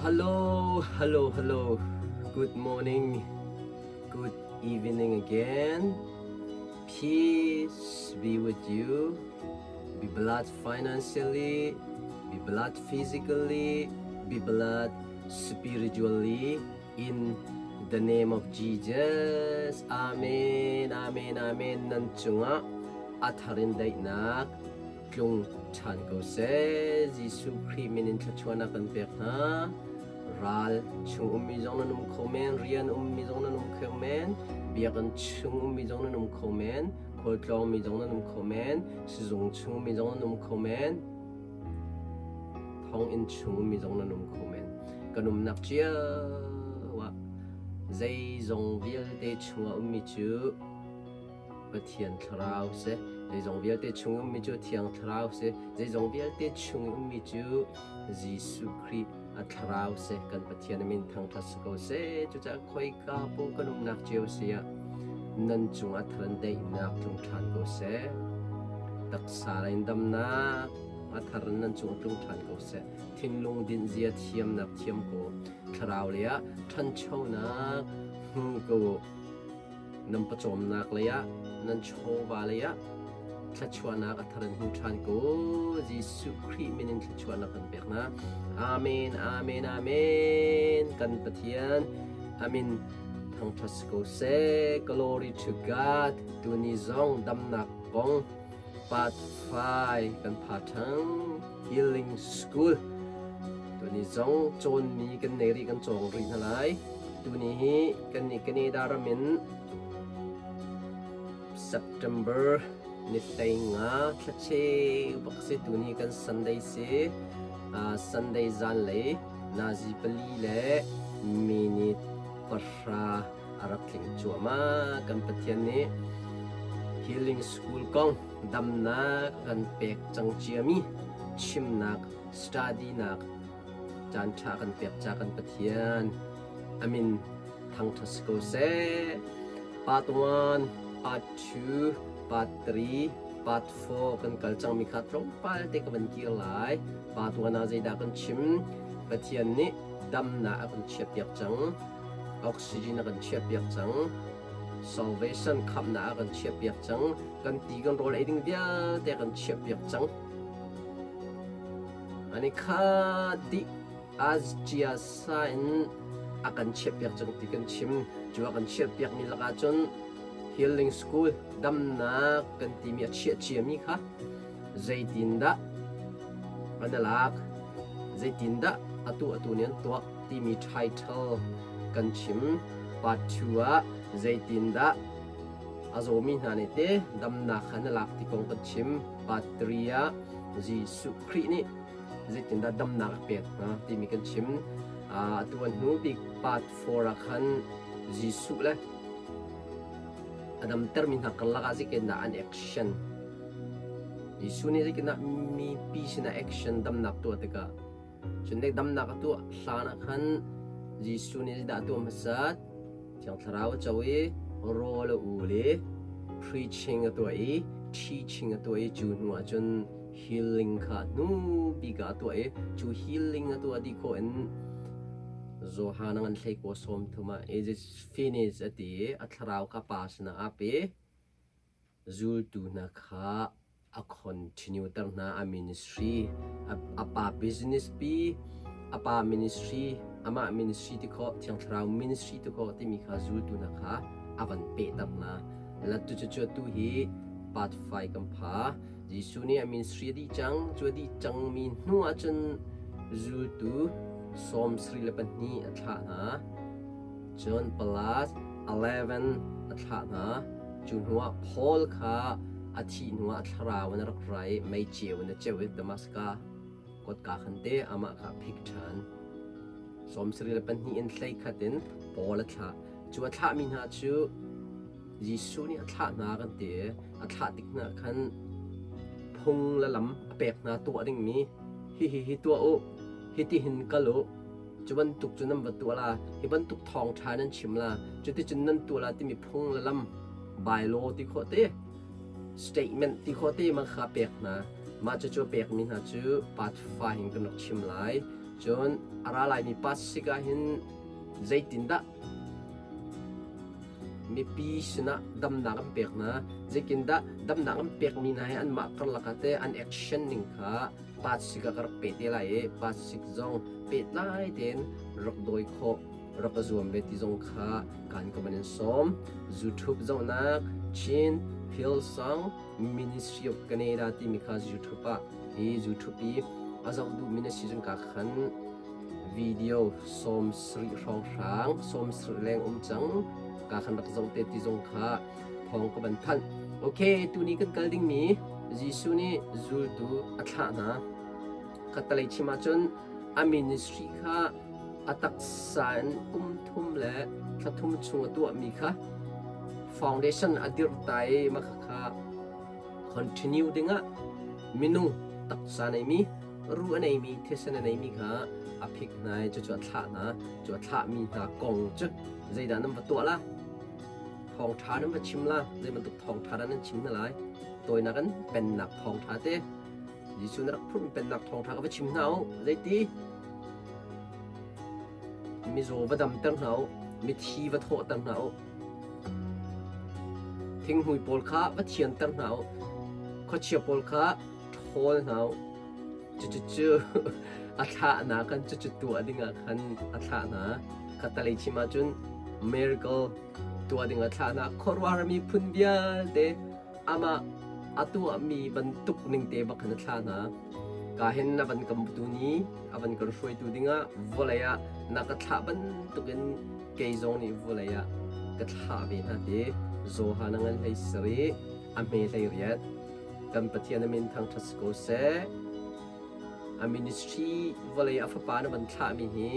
Hello, hello, hello. Good morning, good evening again. Peace be with you. Be blessed financially, be blessed physically, be blessed spiritually in the name of Jesus. Amen, amen, amen. Nan cungah a thar in daihnak tlung ṭhan ko seh. Jesuh Khrih min in thluachuahnak kan pek hna. Ral chung ummi zong nan um kho men, rian ummi zong nan um kho men, biakinn chung ummi zong nan um kho men, khualtlawngmi zong nan um kho men, sizung chung ummi zong nan um kho men, thonginn chung ummi zong nan um kho men. Kan umnak cio ah zeizong vialte chungah ummi cu Pathian Thlarau si. Zeizong vialte chung ummi cu Thiang Thlarau si. Zeizong vialte chung ummi cu Jesuh Khrih a Thlarau si. Kan Pathian min thangṭhat si ko seh. Cucaah khoika paoh kan umnak cio si ah nan cungah thar in daihnak tlung ṭhan ko seh. Taksa in damnak a thar in nan cung tlung ṭhan ko seh. Thinlung dinh zia thiamnak thiam ko. Thlarau lei ah ṭhanchonak hmu ko u. Nan pawcawmnak lei ah, nan chawva lei ah thluachuahnak a thar in hmu ṭhan ko. Jesuh Khrih min in thluachuahnak kan pek hna. Amen, amen, amen. Kan Pathian amin thangṭhat si ko seh. Glory to God. Tuni zong damnak kong part 5 kan pha ṭhang. Healing School. Tuni zong cawnmi kan nei rih kan cawng rih hna lai. Tuni hi kan nih Canada ram in September ni 15 thlacheu bak si tuni kan Sunday si. Sunday zanlei nazi pali le minute 10 a rak tling cuahmah. Kan Pathian nih Healing School kong damnak kan pek cang ciami chimnak study nak caan ṭha kan pek ca kan Pathian a min thangṭhat si ko seh. Part 1, Part 2, Part 3, Part 4 kan kal cangmi kha tlawmpal te ka van kir lai. Part 1 ah zeidah kan chim? Pathian nih damnak a kan chiahpiak cang. Oxygen a kan chiahpiak cang. Salvation khamhnak a kan chiahpiak cang. Kan ti kan rawl ei ding vialte a kan chiahpiak cang. An i khat dih. Azciasa in a kan chiahpiak cang ti kan chim. Cu a kan chiahpiakmi lakah cun Healing School damnak kan timi a chiah ciami kha zeitindah an i lak, zeitindah atu atu nih an tuah timi title kan chim. Part 2 ah zeitindah a zawmi hna nih te damnak kha an i lak ti kong kan chim. Part 3 ah Jesuh Khrih nih zeitindah damnak a pek hna timi kan chim. Atu an hnu bik part 4 ah khan Jesuh le a damtermi hna karlak ah zeitindah an action. Jesuh nih zeitindah mipi sinah action damnak tuah tikah cun dek damnak a tuah hlan ah khan Jesuh nih zeidah a tuah hmasat? Thiang Thlarau a co i rawl a ul i preaching a tuah i teaching a tuah i cu hnu ah cun healing kha hnu bik ah a tuah i cu healing a tuah dih khawh in Johan a ngan hlei kaw 30 ah it is finished a ti i a thlarau kha pa sinah aa pe. Zultu hna kha a continue ter hna a ministry a pa business pi a pa ministry amah ministry ti khawh Thiang Thlarau ministry ti khawh timi kha zultu hna kha a van pehter hna. Latu cu cu tu hi part 5 kan pha. Jesuh nih a ministry a dih cang. Cu a dih cangmi hnu ahcun zultu 72 a thlah hna. Cun plus 11 a thlah hna. Cu hnuah Paul kha a thih hnuah a thlarau in a rak ra i mei ceu in a ceu i Damaskas kotka khan te amah kha a phik ṭhan. 72 in 11 in Paul a thlah. Cu a thlahmi hna cu Jesuh nih a thlah hna kan ti i a thlah tik hna khan phung le lam a pek hna tuah dingmi hihi hi tuah u, hitihin kal u, cu bantuk cu nan va tuah la, hi bantuk thawngṭha nan chim la, cuticun nan tuah la timi phung le lam bylaw ti khawh te, statement ti khawh te ma kha pek hna. Mah cucu a pekmi hna cu part 5 in kan rak chim lai. Cun a ra laimi pasik ah hin zeitindah mipi sinah damnak an pek hna, zeitindah damnak an pekmi hna hi anmah karlak ah teh an action ning kha pasik ah ka rak pe te lai i pasik zong pehtlai tein rak dawi khawh rak ka zuam ve ti zong kha kan ka van in sawm. YouTube zohnak Chin Hillsong Ministry of Canada timi kha YouTube ah hi YouTube i a zoh duhmi na si cun ka khan video 70 hrawnghrang 70 leng um cang ka khan rak zoh te ti zong kha thawng ka van thanh. Okay, tuni kan kal dingmi Jesuh nih zultu a thlah hna. Khattalei chim ahcun a ministry kha a taksa in kum thum le thla thum chung a tuahmi kha foundation a dirh ta i mah kha continue dingah minung taksa neimi ruh a neimi thisen a neimi kha a phik hna i cucu a thlah hna. Cu a thlahmi hna kong cu zeidah nan va tuah la? Thawngṭha nan va chim la? Zei bantuk thawngṭha dah nan chim hna lai? Tawinak in pennak thawngṭha te Jesuh na rak phurh pennak thawngṭha ka va chim hna u. Zeiti? Mizaw va damter hna u. Mithi va thawhter hna u. Thinghmui pawl kha va thianter hna u. Khuachia pawl kha ṭhawl hna u. Cucu a thlahnak kan cucu tuah dingah khan a thlah hna. Khattalei chim ahcun miracle tuah ding a thlah hna. Khuaruahhar miphun vialte amah a tuahmi bantuk ning te bak khan a thlah hna. Ka hin na van kan tu ni, a van kan hruaitu dingah vawlei ah na ka thlah bantukin kei zong nih vawlei ah ka thlah ve hna ti Johan a ngan hlei sarih a hme hlei riat. Kan Pathian a min thangṭhat si ko seh. A ministry vawlei a fapa na van thlahmi hi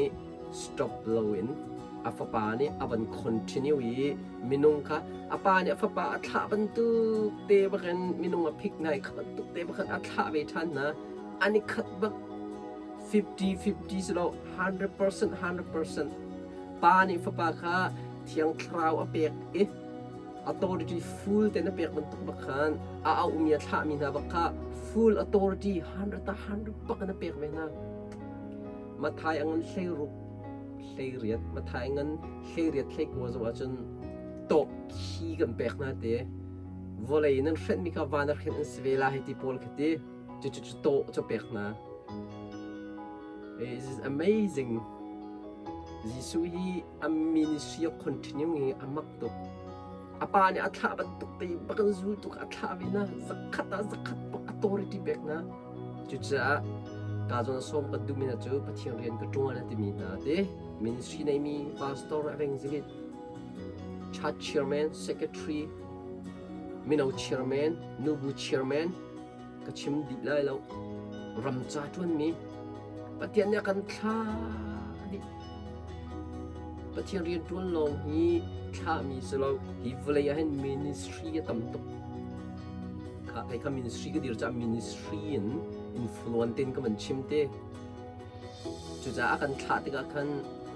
stop loin a fapa nih a van continue i minung kha a pa nih a fapa a thlah bantuk te bakin minung a phik hna i kha bantuk te bakin a thlah ve ṭhan hna. An i khat bak 50-50 si lo 100% 100% pa nih fapa kha thiang thlarau a pek i authority full te na pek bantuk bak khan a auhmi a thlahmi hna bak kha full authority 100 ta 100 bak na pek ve hna. Mathai a ngan 16 18 Mathai ngan 18 19 zoh ahcun tawk khi kan pek hna te vawlei nan hrenhmi kha van a hrenh an si ve la hei ti pawl khi ti cucu cu tawh cu pek hna. It is amazing. Jesuh hi a ministry of continue hi a mak tuk. A pa nih a thlah bantuk te bak in zul tuk a thlah ve na zakhat ah zakhat bak authority pek na. Cucaah ka zawn a sawm kan duhmi hna cu Pathian rian ka ṭuan a timi hna te ministry neimi pastor, evangelist, church chairman, secretary, mino chairman, nubu chairman ka chim dih lai lo. Ram ca ṭuanmi Pathian nih a kan thlah dih. Pathian rian ṭuan lawng hi thlahmi si lo. Hi vawlei ah hin ministry a tam tuk. Kha kei kha ministry ka dir caah ministry in influence tein ka van chim te. Cucaah a kan thlah tikah khan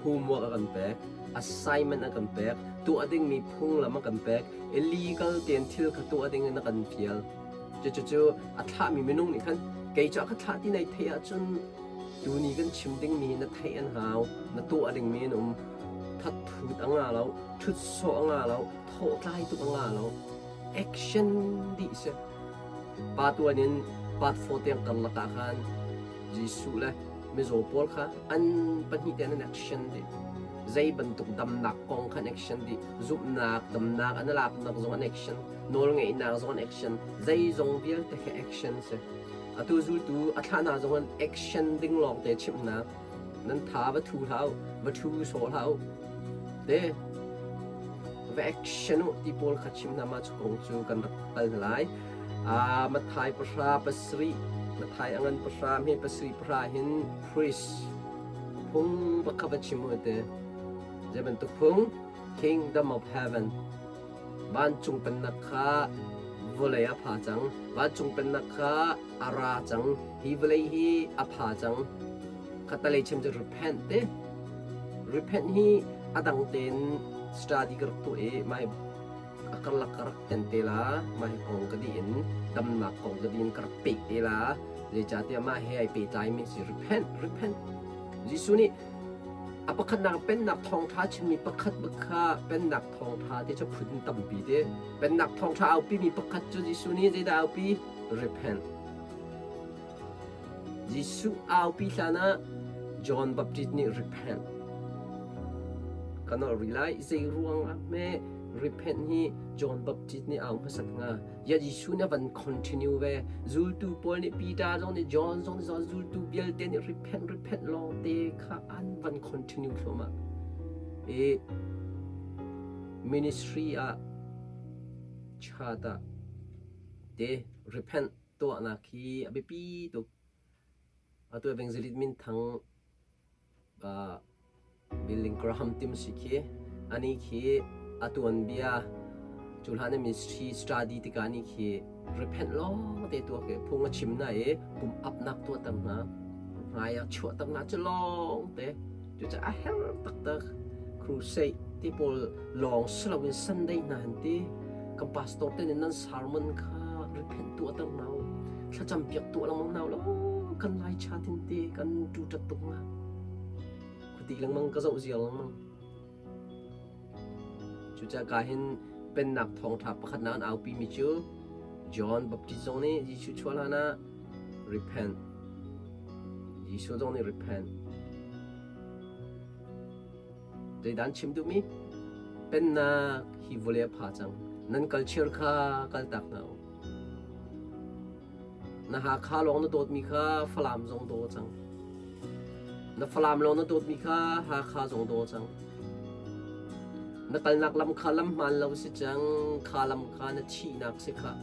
homework a kan pek, assignment a kan pek, tuah dingmi phunglam a kan pek, illegal tein thil kha tuah ding in a kan fial. Cucu a thlahmi minung nih khan kei cu a ka thlah ti nai theih ahcun tuni kan chim dingmi na theih an hau, na tuah dingmi an um. Thatthut a nga lo, ṭhut sawh a nga lo, thawhtlai tuk a nga lo. Action dih si. Pa tuan in part 4 tiang karlak ah khan Jesuh le mizaw pawl kha an pahnih te an action dih. Zei bantuk damnak kong kha an action dih. Zumhnak, damnak an laknak zong an action. Nawlngeihnak zong an action. Zeizong vialte kha action si. Atu zultu a thlah hna zong an action ding lawng te chimhnak. Nan tha va thu hlah u, va thu sawh hlah u. Te va action u ti pawl kha chim hna ma cu kong cu kan rak kal hna lai. Mathai pahra pasarih Mathai a ngan pahra hme pasarih pahra hin priest phung bak kha va chim u te. Zei bantuk phung? Kingdom of Heaven. Vancung pennak kha vawlei a pha cang. Vancung pennak kha a ra cang. Hi vawlei hi a pha cang. Khattalei chim cu repent te. Repent hi a dang tein study ka rak tuah i mai a karlak ka rak ten te la. Mah hi kong ka dih in damnak kong ka dih in ka rak peh te la. Zeicahtiah mah he ai pehtlaimi si repent, repent. Jesuh nih a pakhatnak pennak thawngṭha chimmi pakhat kha pennak thawngṭha ti cu phun tampi te. Pennak thawngṭha aupimi pakhat cu Jesuh nih zeidah aupi? Repent. Jesuh aupi hlan ah John Baptist nih repent. Ka nolh rih lai, zei ruang ah hme repent hi John Baptist nih au hmasat hnga? Ya Jesuh nih a van continue ve. Zultu pawl nih Peter zong nih John zong nih zultu vialte nih repent repent lawng te kha an van continue thluahmah. I ministry ah chat ah te repent tuahnak hi a biapi tuk. Atu evangelist minthang uh, Billy Graham tim si khi ani khi a tuanbia cu hlan ministry study tikah ani khi repent lawng te tuah ke phung a chim na i pum upnak tuah ter hna hmai ah chuah ter hna cu lawng te Cucaah a herh taktak. Crusade ti pawl lawng si loin Sunday hna han ti. Kan pastor te nih nan sermon kha repent tuah ter hna u. Thlacam piak tuah lengmang hna u law kan lai chat in ti kan tutat tuk nga. Khuti lengmang ka zoh ziar lengmang. Cucaah ka hin pennak thawngṭha pakhat nak an aupi mi cu John Baptist zong nih Jesuh chuah hlan ah repent. Jesuh zong nih repent. Zeidah an chim duhmi? Pennak hi vawlei a pha cang. Nan culture kha kaltak hna u. Na Hakha lawng na dawtmi kha Falam zong daw cang. Na Falam lawng na dawtmi kha Hakha zong daw cang. Na kalnak lam kha lam hmaan lo si cang. Kha lam kha na thihnak si kha.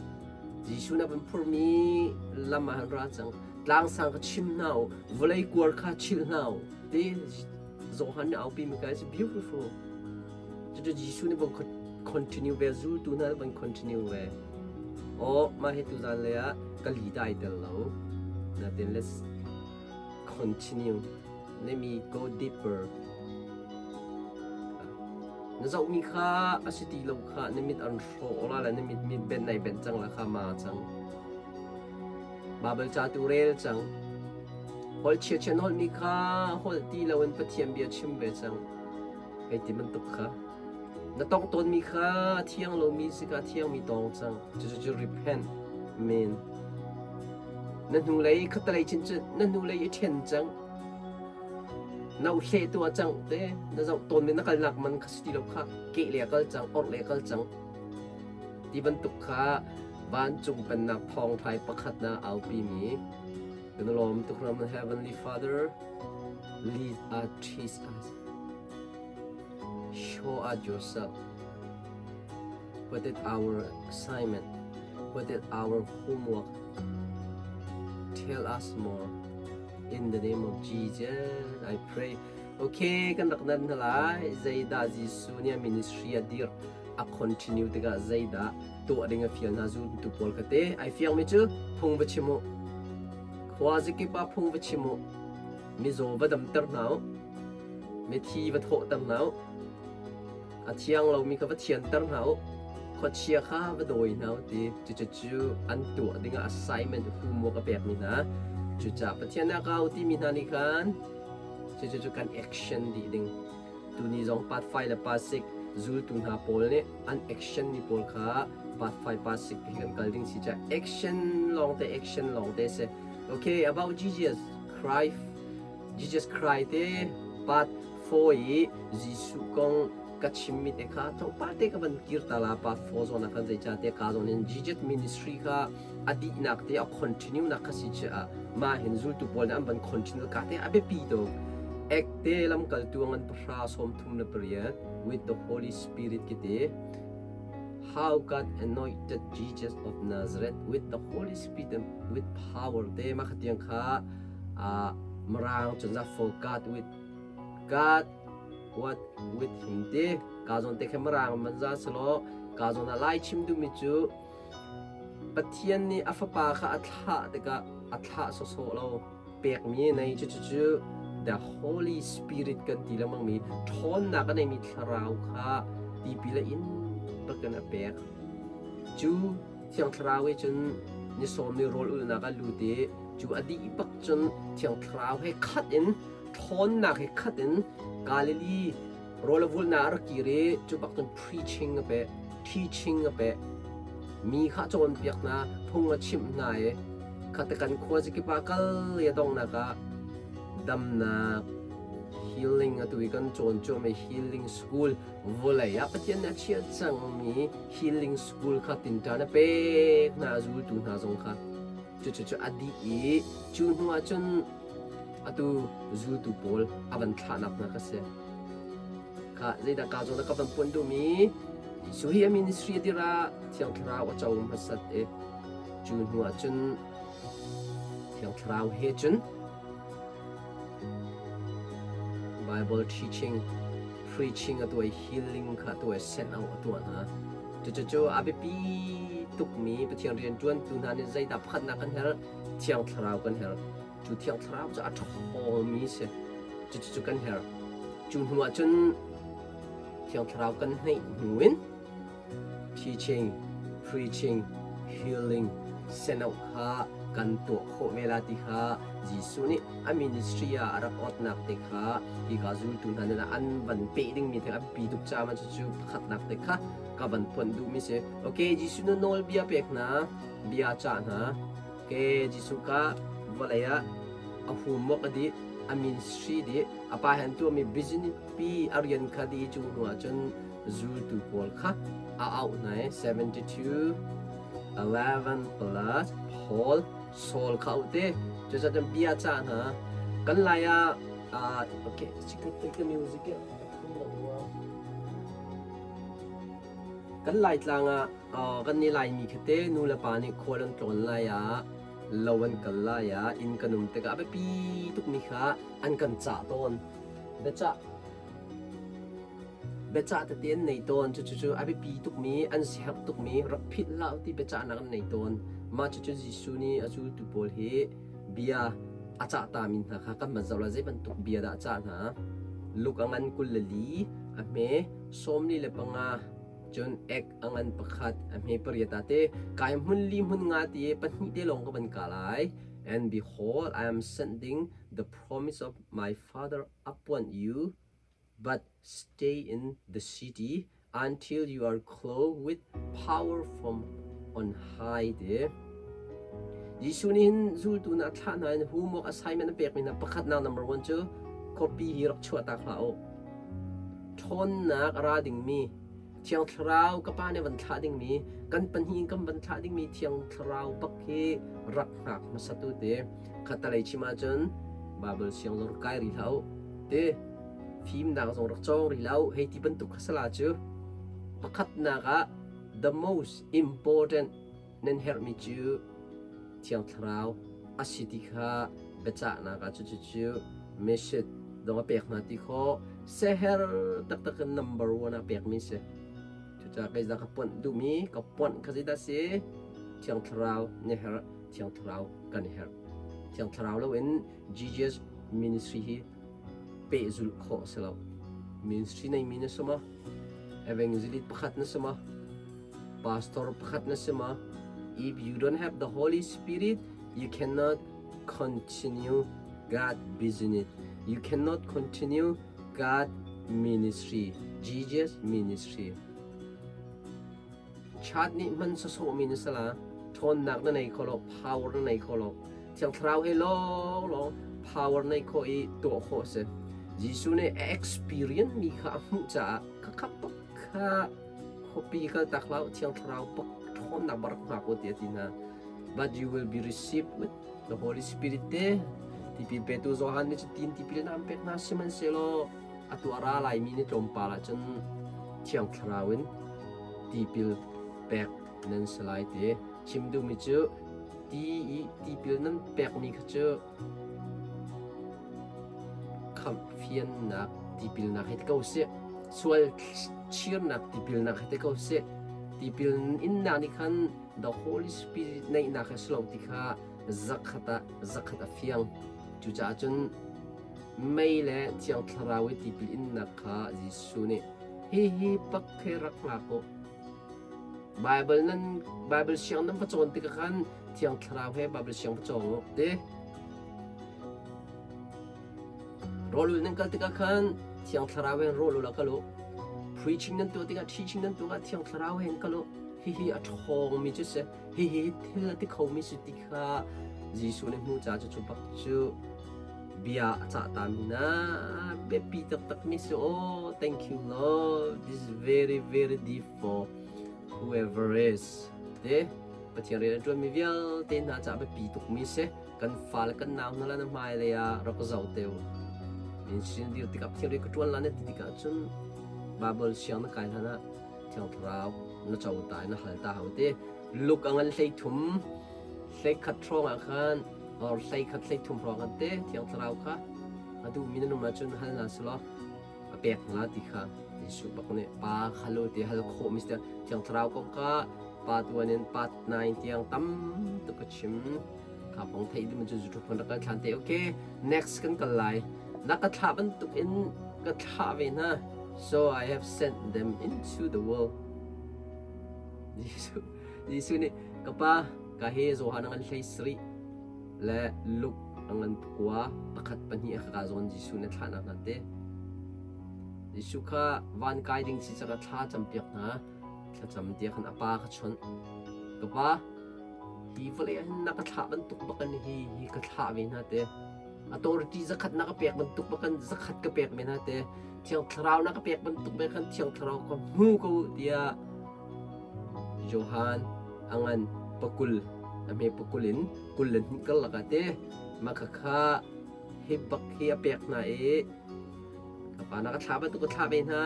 Jesuh na van phurmi lam ah han ra cang. Tlangsang kha chim hna u. Vawlei kuar kha chilh hna u. Ti Johan nih aupi mi ka is beautiful. Cucu Jesuh nih van continue ve, zultu hna nih van continue ve. Oh, mah hi tuzan lei ah ka li dai tel lo. Natin let's continue. Let me go deeper. Na zohmi kha a si ti lo kha na mit an hrawh la le na mit mit ben nai ben cang la kha ma cang. Bible ca tu rel cang. Holh chia chia holhmi kha holh ti loin Pathian bia chim ve cang. Hei ti bantuk kha. Na tong tawnmi kha a thiang lomi si kha a thiangmi tawng cang. Cucu cu repent men. Na hnulei khatalei chin cu na hnulei i ṭhen cang. Na uhle tuah cang te. Na zoh tawnmi na kalnak man kha si ti lo kha keh le kal cang, orh le kal cang. Ti bantuk kha vancung pennak thawngṭha pakhat na aupi mi kan lawm tuk ram Heavenly Father lead us teach us show us yourself what is our assignment what is our homework tell us more in the name of Jesus I pray okay kan rak nan hna lai zeidah Jesuh nih a ministry a dir a continue tikah zeidah tuah ding a fial hna zultu pawl ka te ai fiangmi cu phung va chim u khua zikip ah phung va chim u mizaw va damter hna u mithi va thawhter hna u a thiang lomi kha va thianter hna u khuachia kha va dawi hna u ti cucu an tuah dingah assignment homework a pekmi hna cucaah Pathian ah ka u timi hna nih khan cucu kan action dih ding Tuni zong part 5 le part 6 zultu hna pawl nih an action mi pawl kha part 5 part 6 hi kan kal ding si ca action lawng te action lawng te si. Okay, about Jesus Christ Jesus Christ te part 4 i Jesuh kong ka chimmi te kha tlawmpal te ka van kir ta la part 4 zawn ah khan zeica te ka zawn in Jesus ministry kha a dihnak te a continue nak kha si chiah mah hin zultu pawl nih an van continue ka te a biapi tuk ek te lamkaltu ngan pahra sawm thum le pariat with the Holy Spirit ki te how God anointed Jesus of Nazareth with the Holy Spirit and with power te ma khatiang kha a marang chun za for God with God what with him te ka zon te khe marang man za selo ka zon a lai chim du mi chu Pathian nih a Fapa kha a thlah tikah a thlah sawsawh lo. Pekmi nei cucu the Holy Spirit kan ti lengmangmi ṭhawnnak a neimi thlarau kha tipil a in bakin a pek. Cu Thiang Thlarau he cun ni sawm ni rawl ulhnak ah lut i cu a dih bak cun Thiang Thlarau he khat in ṭhawnnak he khat in Galilee rawl a vulhnak a rak kir i cu bak cun preaching a peh, teaching a peh. Mi kha a cawnpiak hna, phung a chimh hna i khate kan khua zakip ah kal i a donghnak ah damnak healing atu i kan cawn cuahmah healing school vawlei ah Pathian nih a chiah cangmi healing school kha tinṭan a pek hna a zultu hna zong kha cucu a dih i cu hnu ah cun atu zultu pawl a van thlahnak hna kha si. Kha zeidah ka zawn ah ka van puan duhmi Jesuh hi a ministry a dir ah Thiang Thlarau a co hmasat i cu hnu ah cun Thiang Thlarau he cun Bible teaching preaching a tuah i healing kha a tuah i send out a tuah hna. Cucu a biapi tukmi Pathian rianṭuantu hna nih zeidah pakhatnak kan herh? Thiang Thlarau kan herh. Cu Thiang Thlarau cu a ṭhawngmi si. Cucu kan herh. Cu hnu ah cun Thiang Thlarau kan hneih hnu in teaching, preaching, healing, senoh kha kan tuah khawh ve la ti kha Jesuh nih a ministry ah a rak awtnak te kha hika zultu hna nih an van peh dingmi theng a biapi tuk caah cucu pakhatnak te kha ka van phuan duhmi si. Okay, Jesuh na nawlbia pek hna, bia cah hna. Okay, Jesuh ka vawlei ah a homework a dih, a ministry dih, a pa he an tuahmi business pi a rian kha dih cu hnu ah cun zultu pawl kha a auh hna i 72 11 plus Paul Saul kha auh te cucaah cun bia cah hna kan lai ah uh, okay take the music kan laitlang ah uh, kan ni laimi kha te nu le pa nih khual an tlawn lai ah lo an kal lai ah inn kan um tikah a biapi tukmi kha an kan cah tawn biacah Biacah tete an nei tawn. Cucu a biapi tukmi, an siherh tukmi, rak philh hlah u ti biacahnak an nei tawn. Mah cucu Jesuh nih a zultu pawl hi bia a cah tami hna kha kan van zoh lai. Zei bantuk bia dah a cah hna? Luke a ngan 24, a hme 45, cun ek a ngan pakhat, a hme pariat ah te kai hmun li hmun nga ti pahnih te lawng ka van ka lai. And behold, I am sending the promise of my Father upon you but stay in the city until you are clothed with power from on high ti. Jesuh nih hin zultu na thlah hna in homework assignment a pekmi hna pakhatnak number one cu khuapi hi rak chuah tak hlah u. Ṭhawnnak a ra dingmi Thiang Thlarau ka Pa nih van thlah dingmi kan pahnih in kan van thlah dingmi Thiang Thlarau bak hi rak hngak hmasat u ti. Khatalei chim ahcun Bible siang zong rak kai rih hlah u ti. Fimnak zong rak cawng rih hlah u hei ti bantuk kha sala cu pakhatnak ah the most important nan herhmi cu Thiang Thlarau a si ti kha biacahnak ah cucu message dong a pek hna ti khawh seher taktak in number one ah pekmi si. Cucaah kei ka ponh duhmi ka ponh kha zeidah si Thiang Thlarau na herh Thiang Thlarau kan herh. Thiang Thlarau loin Jesus ministry hi pehzulh khawh si lo. Ministry neimi na si maw? Evangelist pakhat na si maw? Pastor pakhat na si maw? If you don't have the Holy Spirit, you cannot continue God business. You cannot continue God ministry, Jesus ministry. Chat nih hman sawsawhmi na si la, ṭhawnnak na nei kho lo, power na nei kho lo. Thiang Thlarau he lawnglawng power nei khawh i tuah khawh a si. Jesuh nih a experience mi kha a hmuh caah khakha bak kha khuapi kal tak hlah u, Thiang Thlarau bak ṭhawnnak bak rak hngak u tiah a ti hna. But you will be received with the Holy Spirit te tipil petu Johan nih cutin tipil an pek hna sihmanhsehlaw atu a ra laimi ni tlawmpal ahcun Thiang Thlarau in tipil pek nan si lai ti chim duhmi cu ti i tipil nan pekmi kha cu khamh fiannak tipilnak hi ti ko sih sual chirnak tipilnak hi ti ko sih tipil innak nih khan the Holy Spirit neihnak hi si lo ti kha zakhat ah zakhat a fiang cucaah cun mei le Thiang Thlarau i tipil innak kha Jesuh nih hihi pak he rak hngak u Bible nan Bible siang nan va cawn tikah khan Thiang Thlarau he Bible siang va cawng u ti. Rawlul nan kal tikah khan Thiang Thlarau he rawlul ah kal u. Preaching nan tuah tikah teaching nan tuah ah Thiang Thlarau he kal u. Hihi a ṭhawngmi cu si. Hihi thil a ti khomi si ti kha Jesuh nih hmu ca cu cu bak cu bia a cah tami na biapi taktakmi si. Oh, thank you Lord. This is very very deep for whoever is. Te Pathian rian a ṭuanmi vialte hna caah biapi tukmi si. Kan fale kan nau hna la na hmailei ah rak zoh te u. In sin dir tikah Pathian rian ka ṭuan la na ti tikah cun Bible siang na kai hlan ah Thiang Thlarau na co ta i na hal ta hau te. Luk a ngan 13 31 hrawng ah khan or 11 13 hrawng kan te Thiang Thlarau kha a duhmi na num ahcun hal hna selaw a pek hna ti kha Jesuh bak nih pa hal u ti hal khawh mi si Thiang Thlarau kong kha pa tuan in pa 9 tiang tam tuk ka chim kha kong theih ding cu YouTube kan rak kal thlan te okay next kan kal lai na ka thlah bantuk in ka thlah ve hna so I have sent them into the world Jesuh Jesuh nih ka pa ka he Johan ngan hlei sarih le Luke a ngan pakua pakhat pahnih a ka zawn Jesuh nih thlahnak hna te Jesuh kha van kai ding si caka thla campiak hna thlacam tiah khan a pa kha chawnh ka pa hi vawlei ah hin na ka thlah bantuk bakan hi hi ka thlah ve hna te authority zakhat na ka pek bantuk bakan zakhat ka pek ve hna te thiang thlarau na ka pek bantuk be khan thiang thlarau ka hmu ko tiah Johan a ngan pakul a hme pakul in 22 karlak ah te mah khakha hi bak hi a pek hna i ka pa na ka thlah bantuk ka thlah ve hna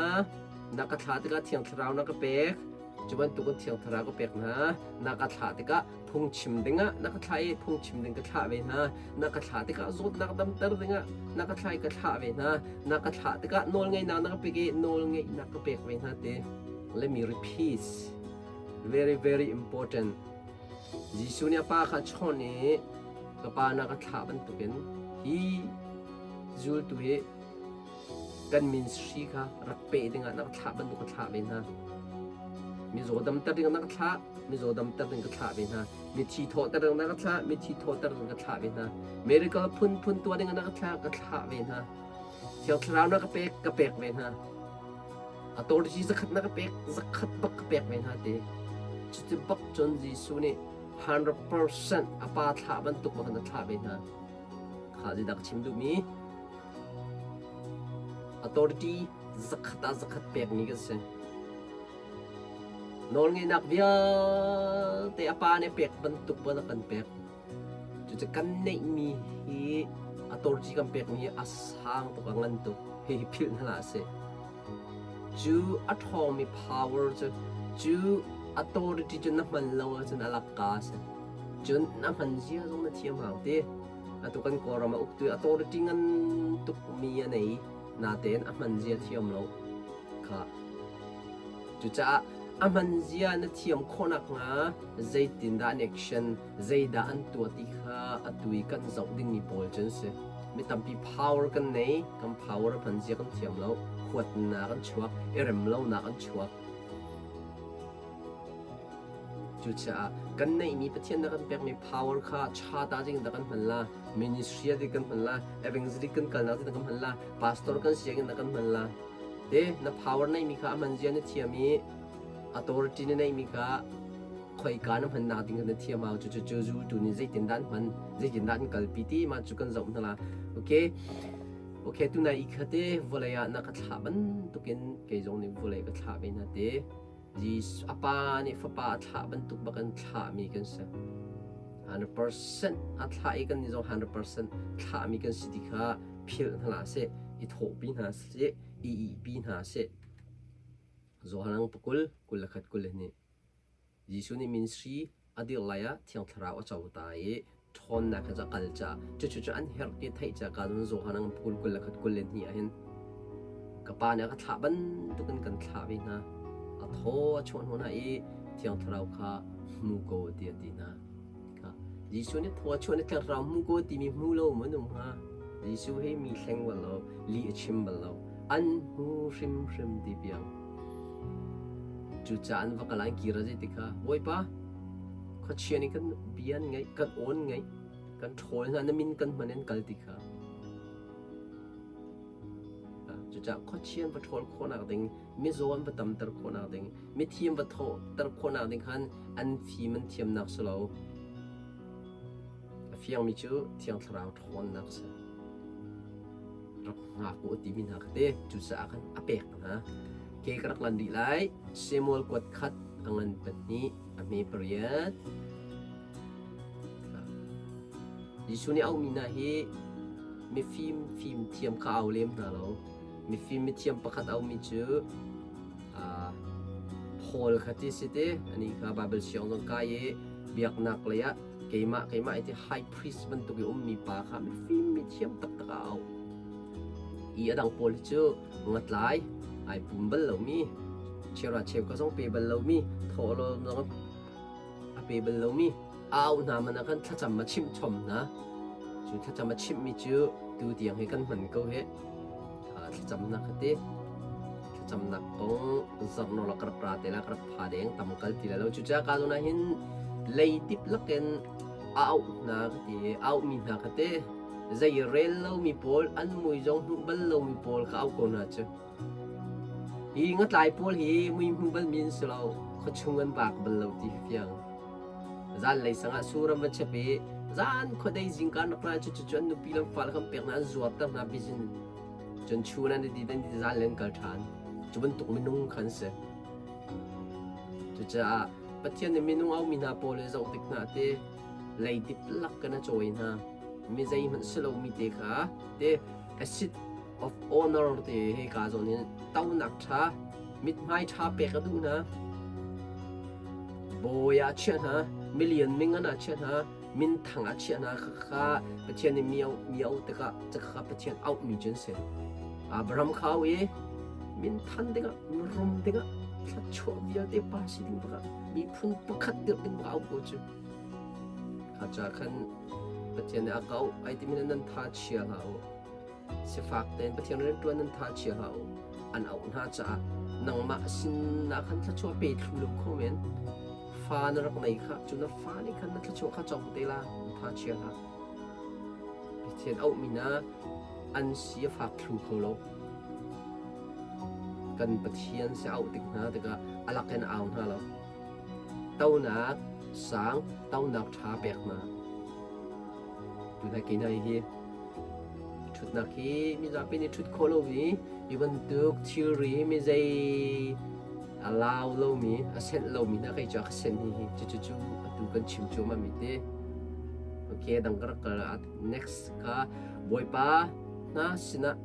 na ka thlah tikah thiang thlarau na ka pek cu bantukin thiang thlarau ka pek hna na ka thlah tikah phungchim dingah na ka thlah i phungchim ding ka thlah ve hna na ka thlah tikah zawtnak damter dingah na ka thlah i ka thlah ve hna na ka thlah tikah nawlngeihnak na ka pek i nawlngeihnak ka pek ve hna te let me repeat very very important Jesuh nih a pa kha a chawnh i ka pa na ka thlah bantukin hi zultu hi kan ministry kha rak peh dingah na ka thlah bantuk ka thlah ve hna. Mizaw damter ding na ka thlah, mizaw damter ding ka thlah ve hna. Mithi thawhter ding na ka thlah, mithi thawhter ding ka thlah ve hna. Miracle phunphun tuah ding na ka thlah, ka thlah ve hna. Thiang Thlarau na ka pek, ka pek ve hna. Authority zakhat na ka pek, zakhat bak ka pek ve hna ti. Cuti bak cun Jesuh nih 100% a pa thlah bantuk bak in a thlah ve hna. Kha zeidah ka chim duhmi? Authority zakhat ah zakhat pekmi kan si. Nawlngeihnak vialte a pa nih pek bantuk ban a kan pek. Cucu kan neihmi hi authority kan pekmi hi a sang tuk, a ngan tuk. Hihi philh hna hlah sih. Cu a ṭhawngmi power cu cu authority cu na hman lo ahcun a lakka a si. Cun na hman zia zong na thiam hau ti. Atu kan Kawlram a uktu authority ngan tukmi a nei natein a hman zia thiam lo kha. Cucaah a hman zia na thiam khawh nakhnga zeitindah an action, zeidah an tuah ti kha atu i kan zoh dingmi pawl cu an si. Mi tampi power kan nei, kan power a hman zia kan thiam lo, huatnak an chuak, i rem lonak an chuak. Cucaah kan neihmi Pathian na kan pekmi power kha ṭha ta ding dah kan hman la, ministry ah kan hman la, evangelistic kan kalnak ding kan hman la, pastor kan si in kan hman la. Te na power neihmi kha a hman zia na thiam i authority na neihmi kha khoika na hmannak ding na thiam au cu cu cu zultu nih zeitindah an hman zeitindah an kalpi ti mah cu kan zoh hna la okay okay tunai i khate vawlei ah na ka thlah bantukin kei zong nih vawlei ka thlah ve hna te Jesuh a pa nih fapa a thlah bantuk bak in thlahmi kan si 100% a thlah i kan nih zong 100% thlahmi kan si ti kha philh hna hlah sih i thawhpi hna sih i ihpi hna sih Johan pakul 21 22 Jesuh nih ministry a dir lai ah Thiang Thlarau a co ta i ṭhawnnak he a kal caah cucu cu an herh ti theih caah ka cun Johan ang pakul 21 22 ah hin ka pa nih a ka thlah bantukin kan thlah ve hna a thaw a chuah hnu hna i Thiang Thlarau kha hmu ko ti a ti hna Jesuh nih thaw a chuah ni Thiang Thlarau hmu ko timi hmu lo mun um hnga Jesuh hi mi hleng bal lo lih a chim bal lo an hmu hrimhrim ti piang Cucaah an va kal ah an kir a zei tikha Bawipa, khuachia nih kan bia an ngaih, kan aw an ngaih, kan ṭhawl hna, na min kan hman in kal ti kha. Cucaah khuachia an va ṭhawl khawhnak ding, mizaw an va tamter khawhnak ding, mithi an va thawhter khawhnak ding khan an fim an thiamnak si lo. A fiangmi cu Thiang Thlarau ṭhawnnak a si. Rak hngak u a timi hna kha te cucaah khan a pek hna. Ke ka rak lan rih lai. Samuel kuat khat a ngan pahnih a hme pariat. Jesuh nih auhmi hna hi mifim fim thiam kha au lem hna lo. Mifim mithiam pakhat aumi cu Paul kha ti si ti ani kha Bible siang zong kai i biaknak lei ah keimah keimah i ti high priest bantuk i ummi pa kha mifim mithiam taktak a au. I a dang pawl hi cu ngatlai ai pum bal lomi chera cheu ka zong pe bal lomi thawhlawm zong a pe bal lomi a auh hna man ah khan thlacam a chimh chom hna. Cu thlacam a chimhmi cu tu tiang hi kan hman ko hih. Thlacamnak kha ti. Thlacamnak kong zarhnawl ah ka rak ra te la ka rak pha deng tam kal ti lai lo. Cucaah ka zawn ah hin leidip lakin a auh hna ka ti. A auhmi hna kha ti. Zei rel lomi pawl, an mui zong hmuh bal lomi pawl kha auh ko hna cu. Hi ngatlai pawl hi mui hmu balmi an si lo. Khuachung an vak bal lo ti hi fiang. Zanlei sang ah sur an va chep i zan khuadei zingka an rak ra cu cu an nupi le fale khan pek hna an zuarter hna business. Cun chun an i dit an i zan le an kal ṭhan. Cu bantuk minung kha an si. Cucaah Pathian nih minung aumi hna pawl hi zoh tik hna te leidip lak kan a cawi hna. Mi zeihmanh si lomi te kha te a seat of honor te hi ka zawn in tonak ṭha mithmai ṭha pek a duh hna. Bawi ah chiah hna, milian mingan ah chiah hna, minthang ah chiah hna kha Pathian nih mi auh mi auh tikah kha Pathian auhmi cu an si. Abraham kha au i minthan dingah mirum dingah thluachuah vialte pa si ding bakah miphun pakhat dirh ding bakah au ko cu. Kha ca khan Pathian nih a ka auh ai timi nan tha chia hlah u. Sifak tein Pathian rianṭuan nan tha chia hlah u. An auh hna caah nangmah sinah khan thluachuah pe thlu lo kho men. Fa na rak nei kha cu na fa nih khan na thluachuah kha co te la tha chia hlah. Pathian auhmi na an si a fak thlu kho lo. Kan Pathian si auh tik hna tikah a lak in au hna lo. Tonak sang, tonak ṭha pek hna. Tunai kei hi Ṭhutnak hi mizapi nih ṭhut khawh lomi hi bantuk thilri hi mi zei a lau lomi, a senh lomi hna kei cu a ka senh hi hi cucu atu kan chim cuahmah mi ti. Okay, dang ka rak kal next kha Bawipa hna sinah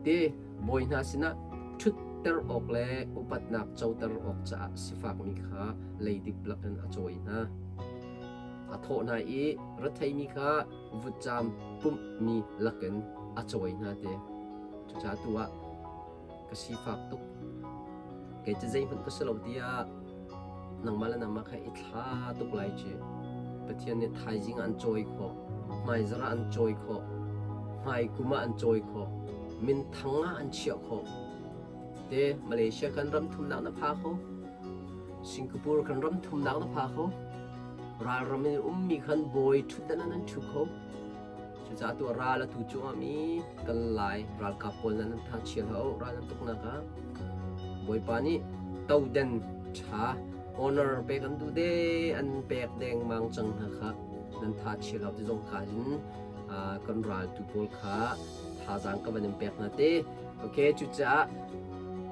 te bawi hna sinah ṭhutter awk le upatnak coter awk caah sifakmi kha leidip lakin a cawi hna. A thawh hna i retheimi kha vutcaam pumhmi lakin a cawi hna ti. Cucaah tu ah ka sifak tuk. Kei cu zeihmanh ka si lo tiah nangmah le nangmah kha i thla tuk lai ci. Pathian nih thaizing ah an cawi khawh, hmaizarh ah an cawi khawh, hmaikum ah an cawi khawh, minthang ah an chiah khawh. Te Malaysia kan ram thumnak na pha kho. Singapore kan ram thumnak na pha kho. Ralram in ummi khan bawi ṭhutdan ah nan ṭhu kho. Cucaah tu ral atu cuahmah i kan Lai ralkap pawl nan tha chia hlah u ral nan tuknak ah. Bawipa nih toden ṭha honor pek an duh de an pek dengmang cang hna kha nan tha chia hlah ti zong kha hin kan raltu pawl kha thazaang ka van in pek hna te. Okay, cucaah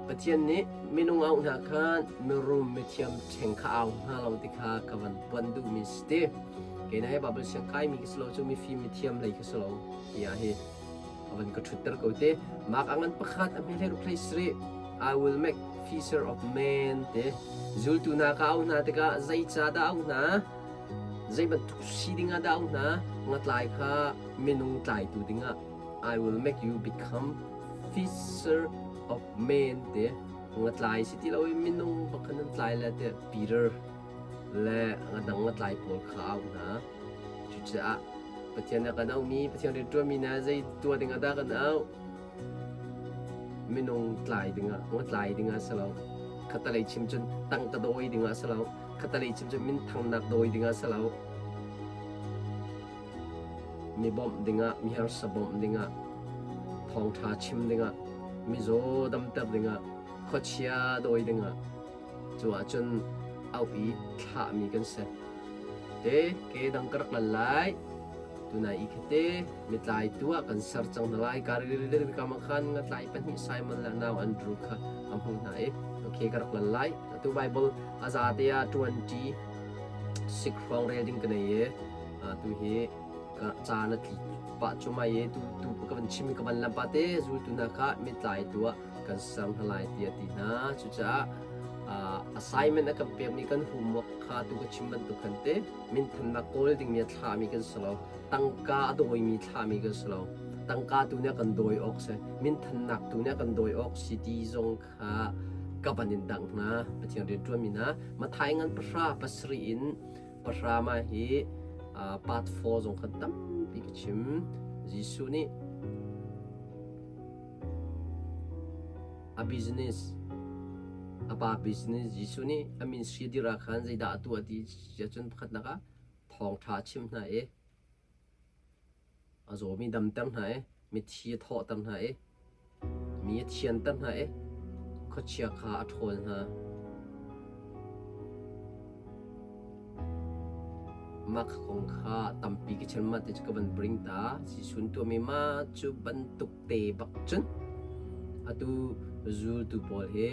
Pathian nih minung auh hna khan mirum mithiam ṭheng kha au hna lo ti kha ka van puan duhmi si ti. Kei na he Bible siang kaimi ka si lo cu mifim mithiam lei ka si lo tiah hi a van ka ṭhutter ko te. Mark a ngan pakhat a hme hlei ruk hlei sarih I will make fisher of men te. Zultu hna ka auh hna tikah zeicah dah auh hna? Zei bantuk si dingah dah auh hna? Ngatlai kha minung tlaitu dingah I will make you become fisher of men te ngatlai si ti lo i minung bakhan an tlai le te Peter le ngadang ngatlai pawl kha au hna cucaah Pathian a kan auhmi Pathian rianṭuanmi na zei tuah ding ah dah kan auh minung tlai dingah ngatlai dingah si lo khatalei chim cun tangka dawi dingah si lo khatalei chim cun minthangnak dawi dingah si lo Mi bawmh dingah, mi harsa bawmh dingah, thawngṭha chim dingah. Mizaw damter dingah, khuachia dawi dingah, cu ahcun auh i thlahmi kan si. Te ke dang ka rak lan lai. Tunai i khate mitlai tu ah kan ser cang hna lai. Galilee kam ah khan ngatlai pahnih Simon le nau Andrew kha a hmuh hna i okay ka rak lan lai. Atu Bible a zate ah 26 hrawng rel ding ka nei i tu hi ka caan a tli pah cu mai i tu tu ka van chim i ka van lam pah te zultu hna kha mitlai tu ah kan ser hna lai tiah a ti hna. Cucaah assignment a kan pekmi kan homework kha tu ka chim bantuk khan te minthannak kawl dingmi a thlami kan si lo. Tangka a dawimi thlami kan si lo. Tangka tu nih a kan dawi awk si. Minthannak tu nih a kan dawi awk si ti zong kha ka van in dangh hna. Pathian rianṭuanmi hna Mathai ngan pahra pasarih in pahra ma hi part 4 zong khan tampi ka chim. Jesuh nih A business, a pa business Jesuh nih a ministry dir ah khan zeidah a tuah ti ahcun pakhatnak ah thawngṭha a chimh hna i a zawmi damter hna i mithi a thawhter hna i mi a thianter hna i khuachia kha a ṭhawl hna. Mah kong kha tampi ka chim mah ti cu ka van bring ta. Jesuh tuahmi mah cu bantuk te bak cun atu zultu pawl hi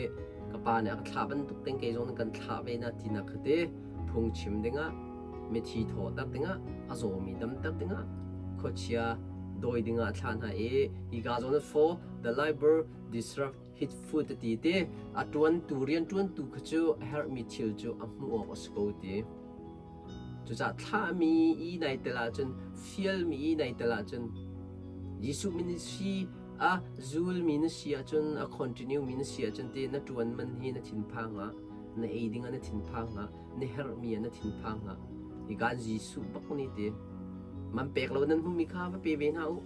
ka pa nih a ka thlah bantuk tein kei zong nih kan thlah ve na tinak kha ti phungchim dingah mithi thawhter dingah a zawmi damter dingah khuachia dawi dingah a thlah hna i hika zawn for the labor disrupt hit food ti te a tuantu rian tuantu kha cu a herhmi thil cu a hmuh awk a si ko ti. Cucaah thlahmi i nai tel ahcun, fialmi i nai tel ahcun, Jesuh ministry a zulmi na si ahcun, a continue mi na si ahcun te na ṭuan man hi na thinphang ah, na ei ding ah na thinphang ah, na herhmi ah na thinphang ah, hikan Jesuh bak nih ti man pek lo nan hmuhmi kha va pe ve hna u.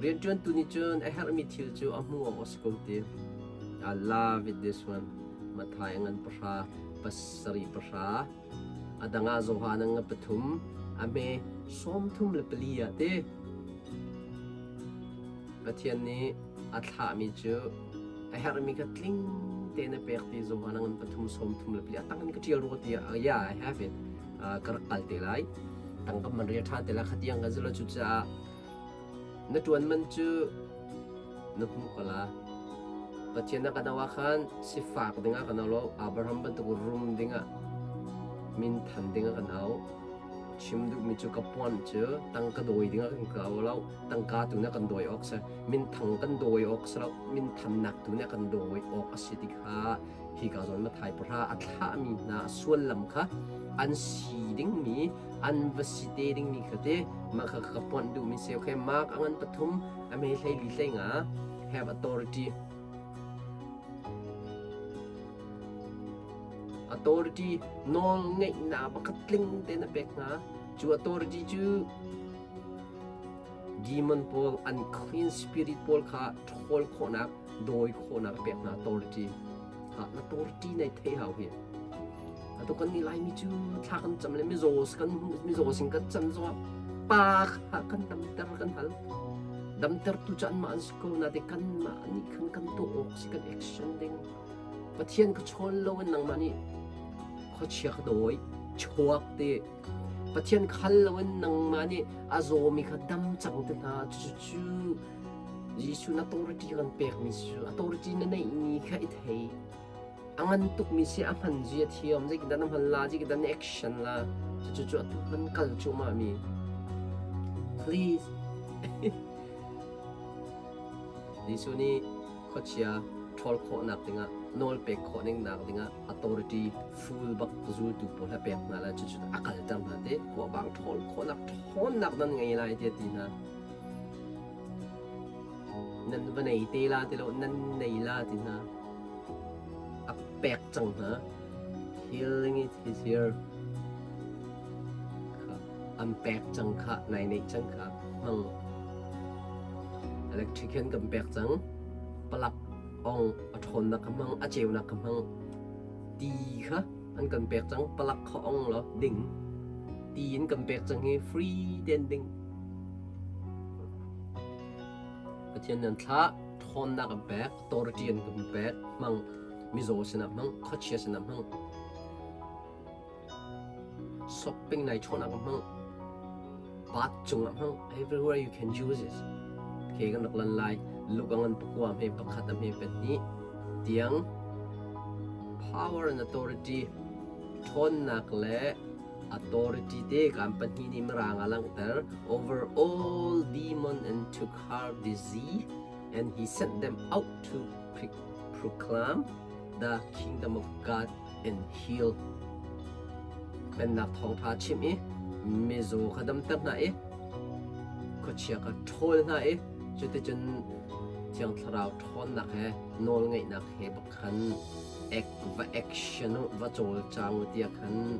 Rianṭuantu nih cun a herhmi thil cu a hmuh awk a si ko ti. I love it this one. Mathai ngan pahra, pasarih pahra. A dang ah Johan nga pathum, a hme 34 ah ti. Pathian nih a thlahmi cu a herhmi kha tling tein a pek ti Johan ngan pathum 34 a tang in ka ṭial rua ti ah yeah I have it ka rak kal te lai tangka man rel ṭhan te lai khatiang ka zula cucaah Na ṭuan man cu na hmuh ko la. Pathian na kan auh ah khan sifak dingah kan au lo, Abraham bantuk rum dingah, minthan dingah kan au. Chim duhmi cu ka puan cu tangka dawi dingah kan ka au lo, tangka tu nih kan dawi awk si, minthang kan dawi awk si lo, minthannak tu nih kan dawi awk a si ti kha hika zawn Mathai pahra a thlahmi hna suallam kha an si dingmi an va si te dingmi kha te mah kha ka ponh duhmi si okay mark a ngan pathum a me hlei li hlei nga have authority authority nawl ngeihnak pakhat tling te na pek hna cu authority cu demon pawl unclean spirit pawl kha ṭhawl khawhnak dawi khawhnak a pek hna authority ha authority nei thei hau hi atu kan nih laimi cu thla kan cam le mizaw kan mizaw sin kan cam zongah pa kha kan damter kan hal damter tu cu anmah an si ko na te kanmah nih khan kan tuah awk si kan action ding pathian ka chawn lo in nangmah nih khuachia ka dawi chuak te pathian khal lo in nangmah nih a zawmi kha dam cang te hna cucu Jesuh na authority kan pekmi cu authority na neihmi kha i thei. A ngan tukmi si a hman zia thiam zeitindah na hman la zeitindah na action la cucu cu atu kan kal cuahmah mi. Please. Jesuh nih khuachia ṭhawl khawhnak dingah nawl pek khawh ning nak dingah authority full bak zultu pawl he pek hna la cucu a kalter hna te kuahbang ṭhawl khawhnak ṭhawnnak nan ngei lai tiah ti hna. Nan va nei te la ti lo, nan nei la ti hna. A pek cang hna. Healing it is here. Kha an pek cang kha, nai neih cang kha. Hmang. Electric hin kan pek cang. Palak ong a ṭhawnnak ka hmang, a ceunak ka hmang. Ti kha an kan pek cang. Palak kha ong law ding. Ti in kan pek cang hi free ten ding. Pathian nan thlah. Ṭhawnnak an pek, authority an kan pek, hmang mizaw sinah hmang, khuachia sinah hmang. Shopping nai chawhnak ah hmang, bath cungah hmang, everywhere you can use it. Okay, kan rak lan lai. Luk a ngan pakua hme pakhat a hme pahnih tiang power and authority ṭhawnnak le authority te kan pahnih nih mirang a langhter over all demon and took her disease and he sent them out to proclaim the kingdom of God and heal. Pennak thawngṭha chimh i mizaw kha damter hna i khuachia kha ṭhawl hna i cuticun Thiang Thlarau ṭhawnnak he nawlngeihnak he bak khan ek va action u va cawlcang u tiah khan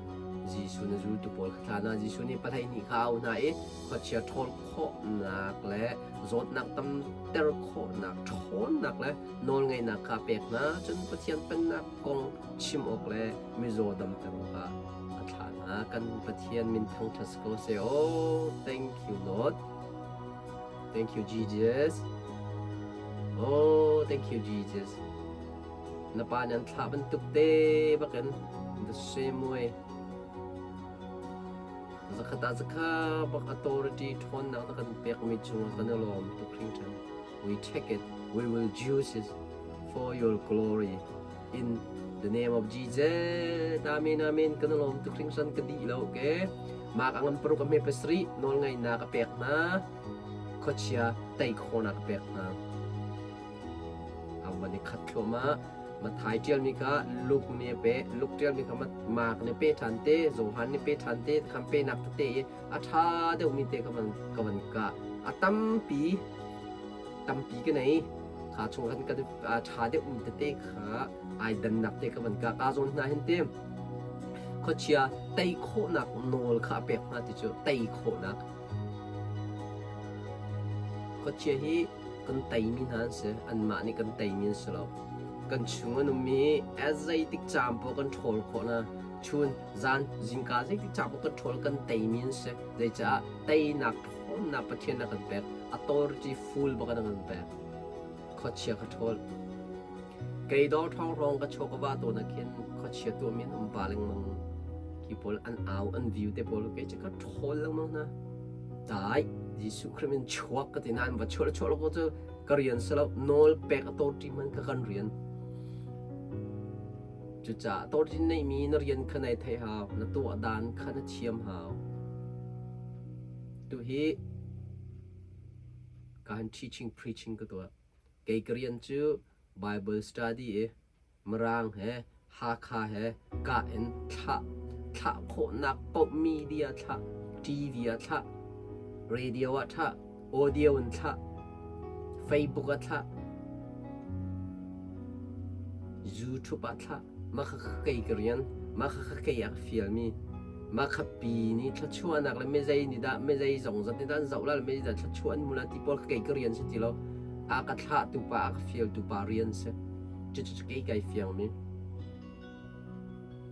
Jesuh na zultu pawl kha thla hna. Jesuh nih pahleihnih kha a auh hna i khuachia ṭhawl khawhnak le zawtnak tamter khawhnak ṭhawnnak le nawlngeihnak kha a pek hna. Cun Pathian Pennak kong chim awk le mizaw damter awkah a thlah hna. Kan Pathian min thangṭhat si ko seh. Oh, thank you Lord. Thank you Jesus. Oh, thank you Jesus. Na pa nih an thlah bantuk te bakin the same way. Zakhat ah zakha bak authority ṭhawnnak na kan pekmi cungah kan i lawm tuk hringhran. We take it. We will use it for your glory. In the name of Jesus. Amen, amen. Kan lawm tuk hringhran ka dih lo, okay? Mak ang paruk a hme pasarih nawl ngaihnak a pek hna. Khuachia tei khawhnak a pek hna. A van i khat thluahmah. Mathai ṭialmi kha Luke nih a pe, Luke ṭialmi kha Mark nih pe ṭhan te, Johan nih pe ṭhan te, khan penak tete i a ṭha deuhmi te ka van ka van kah. A tampi tampi ka nei. Kha chung khan kan a ṭha deuhmi tete kha ai dannak te ka van kah. Ka zawn hna hin te khuachia tei khawhnak nawl kha a pek hna ti cu tei khawhnak. Khuachia hi kan teimi hna an si. Anmah nih kan teimi an si lo. Kan chung an ummi a zeitik caan paoh kan ṭhawl khawh hna. Chun, zan, zingka zeitik caan paoh kan ṭhawl kan teimi an si. Zeicah teinak ṭhawnnak Pathian a kan pek. Authority full bak in a kan pek. Khuachia ka ṭhawl. Kei dawr ṭhawng hrawng ka chaw ka va tawn ah khin khuachia tuahmi an um pa lengmang. Khi pawl an au an view te pawl kei cu ka ṭhawl lengmang hna. Dai Jesuh Khrih min chuak ka ti nain va chuah chuah lo ko cu ka rian si lo nawl pek a authority hman kha kan rian. Cucaah authority neihmi na rian kha nai theih hau, na tuah dan kha na thiam hau. Tuhi ka han teaching preaching ka tuah. Kei ka rian cu Bible study i Mirang he Hakha he kah in thlah thlah khawhnak paoh media thlah, TV ah thlah, radio ah thlah, audio in thlah, Facebook ah thlah, YouTube ah thlah. Mah kha kei ka rian, mah kha kei a ka fialmi. Mah kha pi nih thluachuahnak le mizei nih dah mizei zong zat nih dah an zoh la le mizei dah thluachuah an hmu la ti pawl kha kei ka rian si ti lo. A ka thlahtu pa, a ka fialtu pa rian si. Cucu kei kai fiangmi.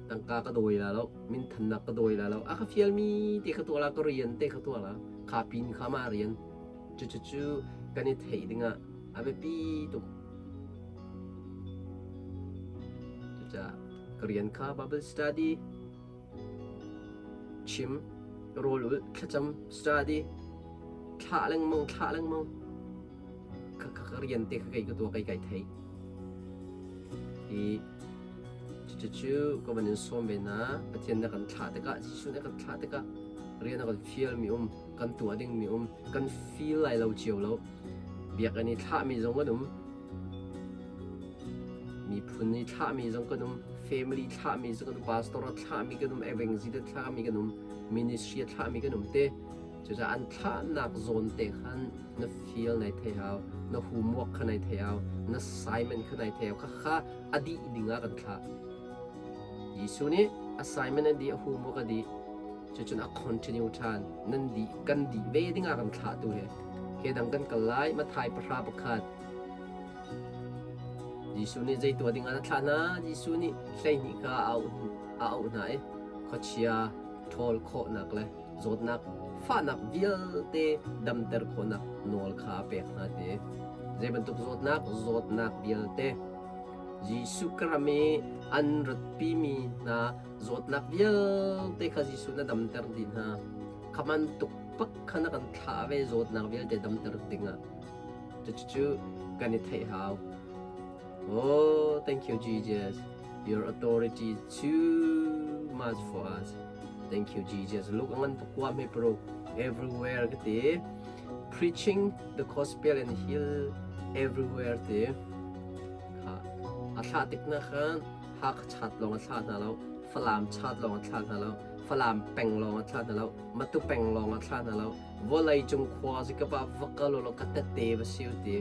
Tangka ka dawi la lo, minthannak ka dawi la lo. A ka fialmi te ka tuah la, ka rian te ka tuah la. Kha pin kha mah rian. Cucu cu kan i theih dingah a biapi tuk. Cucaah ka rian kha Bible study, chim, rawl ulh, thlacam, study, thlah lengmang, thlah lengmang. Ka, ka, ka rian te kha kei ka tuah, kei kai thei. I cucu ka van in sawm ve hna. Pathian na kan thlah tikah, Jesuh nih a kan thlah tikah rian a kan fialmi um, kan tuah dingmi um, kan feel lai lo cio lo. Biakinn i thlahmi zong kan um. Miphun i thlahmi zong kan um. Family thlahmi zong kan um. Pastor a thlahmi kan um. Evangelist a thlahmi kan um. Ministry a thlahmi kan um te. Cucaah an thlahnak zawn te khan na feel nai thei hau, na homework kha nai thei hau, na assignment kha nai thei hau. Khakha a dih ding ah kan thlah. Jesuh nih assignment a dih, a homework a dih. Cucun a continue ṭhan. Nan dih, kan dih ve ding ah kan thlah tu hi. Ke dang kan kal lai, Mathai pahra pakhat. Jesuh nih zei tuah ding ah a thlah hna? Jesuh nih 12 kha a auh, a auh hna i khuachia ṭhawl khawhnak le zawtnak fahnak vialte damter khawhnak nawl kha a pek hna ti. Zei bantuk zawtnak? Zawtnak vialte. Jesuh ka ram i an ratpimi hna zawtnak vialte kha Jesuh na damter dih hna. Kha bantuk pak kha na kan thlah ve zawtnak vialte damter dingah. Cucu kan i theih hau. Oh, thank you, Jesus. Your authority is too much for us. Thank you, Jesus. Look ngan pakwa me pro everywhere ka ti. Preaching the gospel and heal everywhere ti. Kha a thlah tik na khan Hakha chat lawng a thlah hna lo, Falam chat lawng a thlah hna lo, Falam peng lawng a thlah hna lo, Matu peng lawng a thlah hna lo. Vawlei cung khua zikap ah va kal ulaw ka tette va si u ti.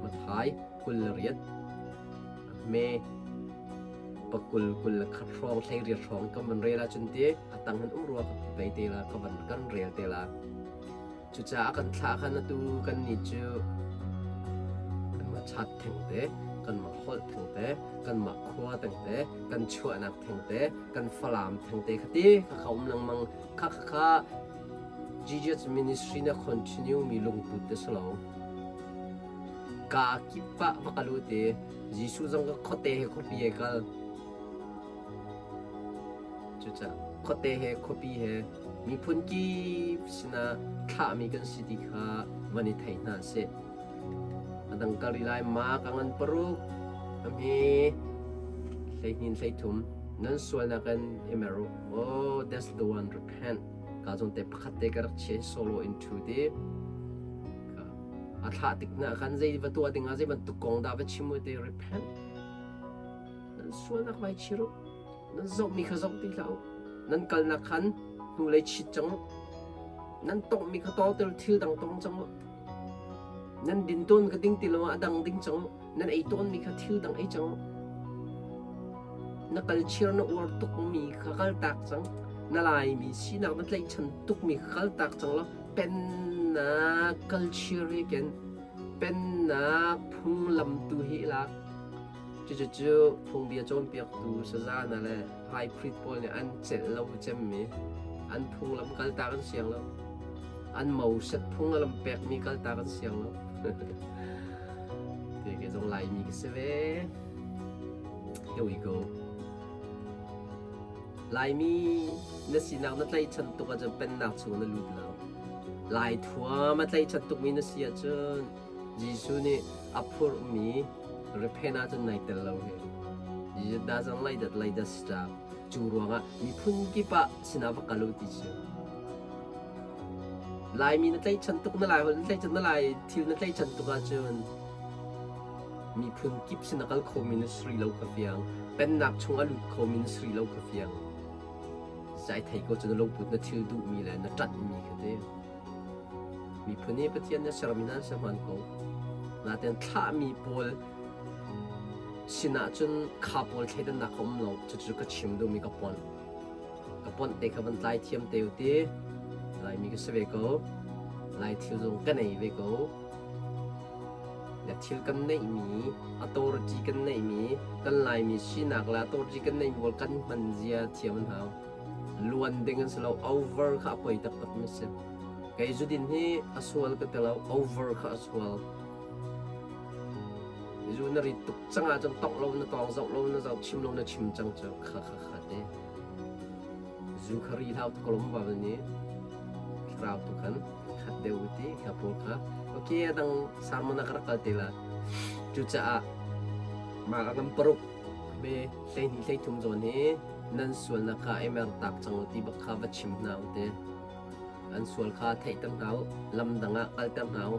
Mathai 28 me pakul 21 hrawng 18 hrawng kan van rel ahcun ti a tang hin um rua ka pei te la ka van kan rel te la. Cucaah kan thlah khan atu kannih cu kanmah chat thengte, kanmah holh thengte, kanmah khua thengte, kan chuahnak thengte, kan Falam thengte kha ti kha kha um lengmang. Kha kha kha Jesus ministry na continue mi lungput te si lo. Ka kip ah va kal u ti. Jesuh zong ka khuate he khuapi he kal. Cucaah khuate he khuapi he miphun kip sinah thlahmi kan si ti kha van i thei hna sih. A dang kal rih lai ma ka ngan paruk a hme 12 13 nan sualnak in i mer u. Oh, that's the one repent. Ka zong te pakhat te ka rak chia solo in thu ti. A thlah tik na khan zei va tuah ding ah zei bantuk kong dah va chim u ti repent. Nan sualnak vai chir u. Nan zohmi kha zoh ti hlah u. Nan kalnak khan hnulei chit cang u. Nan tonghmi kha tawng til thil dang tong cang u. Nan din tawn kha ding ti lo ah a dang ding cang u. Nan ei tawnmi kha thil dang ei cang u. Na kalchir na uar tukmi kha kaltak cang. Na Laimi sinak na tlaihchan tukmi kha kaltak cang law pennak kalchir hi ken pennak phunglam tu hi i lak. Cucu phungbia cawnpiaktu saza hna le high priest pawl nih an celh lo cemmi an phunglam kaltak an siang lo. An Moses phunglam pekmi kaltak an siang lo. Ti ke zong Laimi ka si ve. Here we go. Laimi na sinak na tlaihchan tuk ahcun pennak chung na lut lo. Lai thuam a tlaihchan tukmi na si ahcun Jesuh nih a phurhmi repent ahcun nai tel lo hi. Jesus doesn't like that, like that stuff. Cu ruangah miphun kip ah sinah va kal u ti cu. Laimi na tlaihchan tuk na lai holh na tlaihchan na lai thil na tlaihchan tuk ahcun miphun kip sin a kal khomi na si lo kha fiang. Pennak chung a lut khomi na si lo kha fiang. Zai thei ko cu na lungput na thil duhmi le na ṭanhmi kha ti. Miphun hi Pathian nih a sermi hna an si hmaan ko. Nain thlahmi pawl sinah cun kha pawl thleidannak a um lo. Cucu ka chim duhmi ka ponh. Ka ponh te kha van tlai thiam te u ti. Laimi ka si ve ko. Lai thil zong ka nei ve ko. Le thil kan neihmi, authority kan neihmi, kan Laimi sinak le authority kan neihmi pawl kan hman zia thiam an hau. Luan ding an si lo. Over kha a poi taktak mi si. Kei zudin hi a sual ka ti lo. Over kha a sual. Zu na rit tuk cang ahcun tongh lo na tawng, zoh lo na zoh, chim lo na chim cang cu kha kha kha te. Zu kha ri hlau tuk lom va ni. Thlarau tu khan khat deuh u ti kha pawl kha. Okay, a dang sermon ah ka rak kal te la. Cucaah mah ka ngam paruk me 12 13 zawn hi nan sualnak kha i mertak cang u ti bak kha va chim hna u ti. An sual kha theihter hna u, lam dang ah kalter hna u,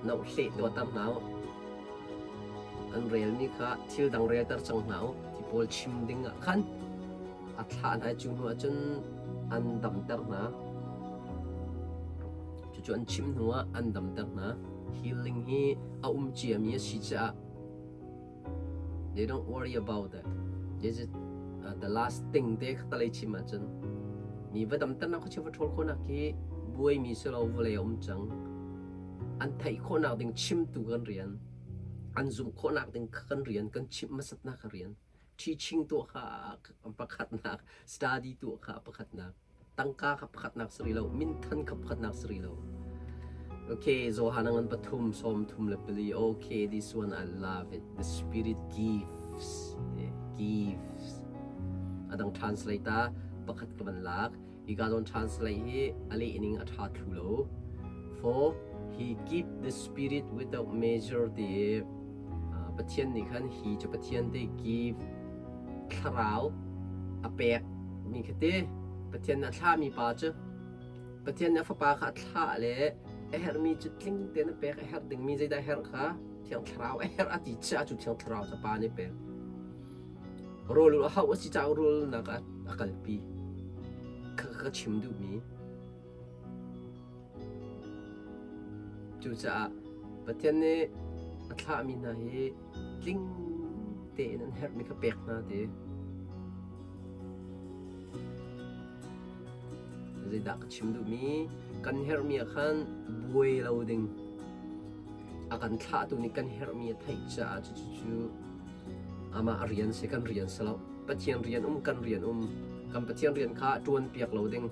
nohleh tuahter hna u. An relmi kha thil dang relter cang hna u ti pawl chim ding ah khan a thlah hna i cu hnu ah cun an damter hna. Cucu an chim hnu ah an damter hna. Healing hi a um ciami a si caah They don't worry about it. This is the last thing te khatalei chim ahcun mi va damternak khuachia va ṭhawl khawhnak khi buaimi si lo vawlei a um cang. An theih khawhnak ding chimtu kan rian, an zumh khawhnak ding kan rian, kan chimh hmasatnak ka rian. Teaching tuah kha pakhatnak, study tuah kha pakhatnak. Tangka kha pakhatnak si rih lo, minthan kha pakhatnak si rih lo. Okay, Johan ngan pathum 34. Okay, this one I love it. The Spirit gives. Gives. Adang translate ta pakhat ka van lak. Hi ka zawn translate hi a leh ning a tha thlu lo. For he give the Spirit without measure ti Pathian nih khan hi cu Pathian te give thlarau a pek mi kha te Pathian nih a thlahmi pa cu Pathian nih a fapa kha a thlah le a herhmi cu tling tein a pek a herh dingmi zeidah a herh kha Thiang Thlarau a herh a ti chiah cu Thiang Thlarau cu pa nih pek. Rawl a hauh a si caah rawlnak ah a kalpi. Ka ka chim duhmi. Cucaah Pathian nih a thlahmi hna hi tling tein an herhmi kha pek hna ti. Zeidah ka chim duhmi? Kan herhmi ah khan buai lo ding. A kan thlahtu nih kan herhmi a theih caah cucu amah a rian si kan rian si lo. Pathian rian um kan rian um. Kan Pathian rian kha ṭuan piak lo ding.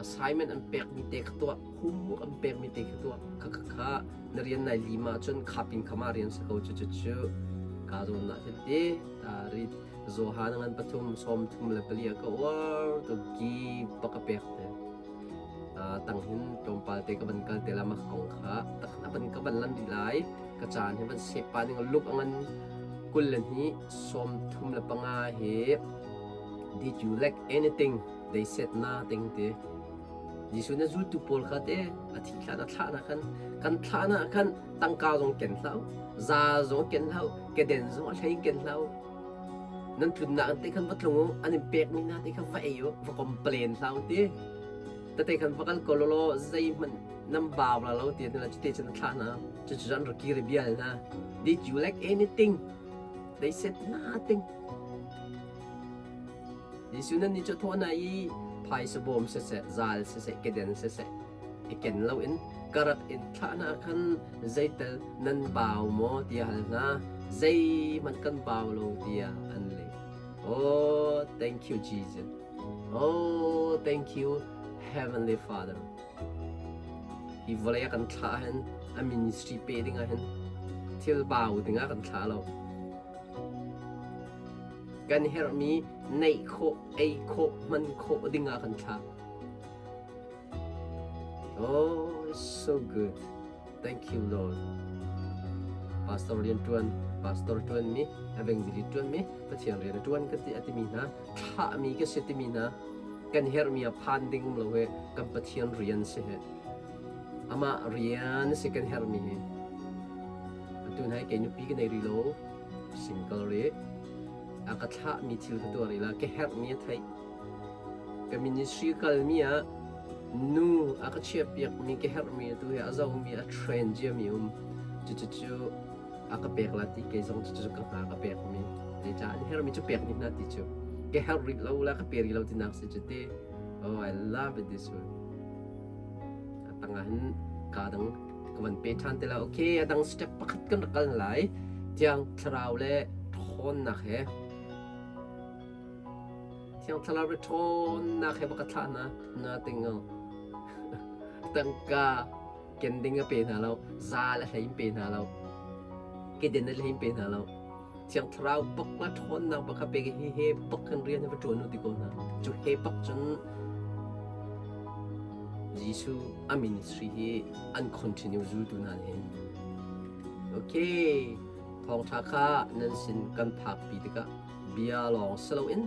Assignment an pekmi te kha tuah, homework an pekmi te kha tuah. Kha kha kha na rian nai lim ahcun kha pin kha mah rian si ko cu cu cu ka zawn nah te ta rit Johan ngan pathum 34 a ka uar to gi bak a pek te. Tang hin tlawmpal te ka van kal te la mah kong kha takhan a van ka van lan rih lai. Ka caan hi van sep pa ning luk a ngan 22 35 hi Did you lack anything? They said nothing ti. Jesuh na zultu pawl kha te a thi thlah na thlah na khan kan thlah na khan tangka zong ken hlah za zong ken hlah keden zong a hlei ken hlah nan tlunnak te khan va tlung u an in pek mi na te kha va ei u va complain hlah u ti tate khan va kal ko lo zeihmanh nan bau la lo ti na cu te cun thlah na cu cu an rak kir bial na did you lack anything they said nothing Jesuh nan nih cu thawh hna i phaisa bawm siseh, zal siseh, keden siseh i ken loin ka rak in thlah hna khan zeital nan bau maw tiah hal hna. Zeihmanh kan bau lo tiah an leh. Oh, thank you, Jesus. Oh, thank you, Heavenly Father. Hi vawlei a kan thlah hin a ministry pe ding ah hin thil bau ding ah kan thlah lo. Kan herhmi neih khawh, ei khawh, hman khawh dingah kan thlah. Oh, it's so good. Thank you, Lord. Pastor rian ṭuan, pastor ṭuanmi, evangelist ṭuanmi, Pathian rian a ṭuan ka ti a timi hna, thlahmi ka si timi hna, kan herhmi a phan ding um lo he, kan Pathian rian si he. Amah rian si kan herhmi hi. Atu hna kei nupi ka nei rih lo, single rih. A ka thlahmi thil ka tuah rih la, ka herhmi a theih. Ka ministry kalmi ah nu a ka chiahpiakmi ka herhmi atu hi a zohmi a train ciami um. Cucu a ka pek la ti kei zong cucu ka hna ka pekmi. Zeicah an herhmi cu pek ni hna ti cu. Ka herh rih lo la ka pe rih lo tinak si cu ti. Oh, I love it this one. A tangah hin ka dang ka van pe ṭhan te la. Okay, a dang step pakhat kan rak kal lai. Thiang Thlarau le ṭhawnnak he Thiang Thlarau le ṭhawnnak he baka thlah hna na tingo. Tangka ken ding a pe hna lo, zal a hlei in pe hna lo, keden a hlei in pe hna lo. Thiang Thlarau bak la ṭhawnnak bak kha pek i hi he bak khan rian hi va ṭuan u ti ko hna. Cu he bak cun Jesuh a ministry hi an continue zultu hna nih hin. Okay, thawngṭha kha nan sin kan phakpi tikah bia lawng si loin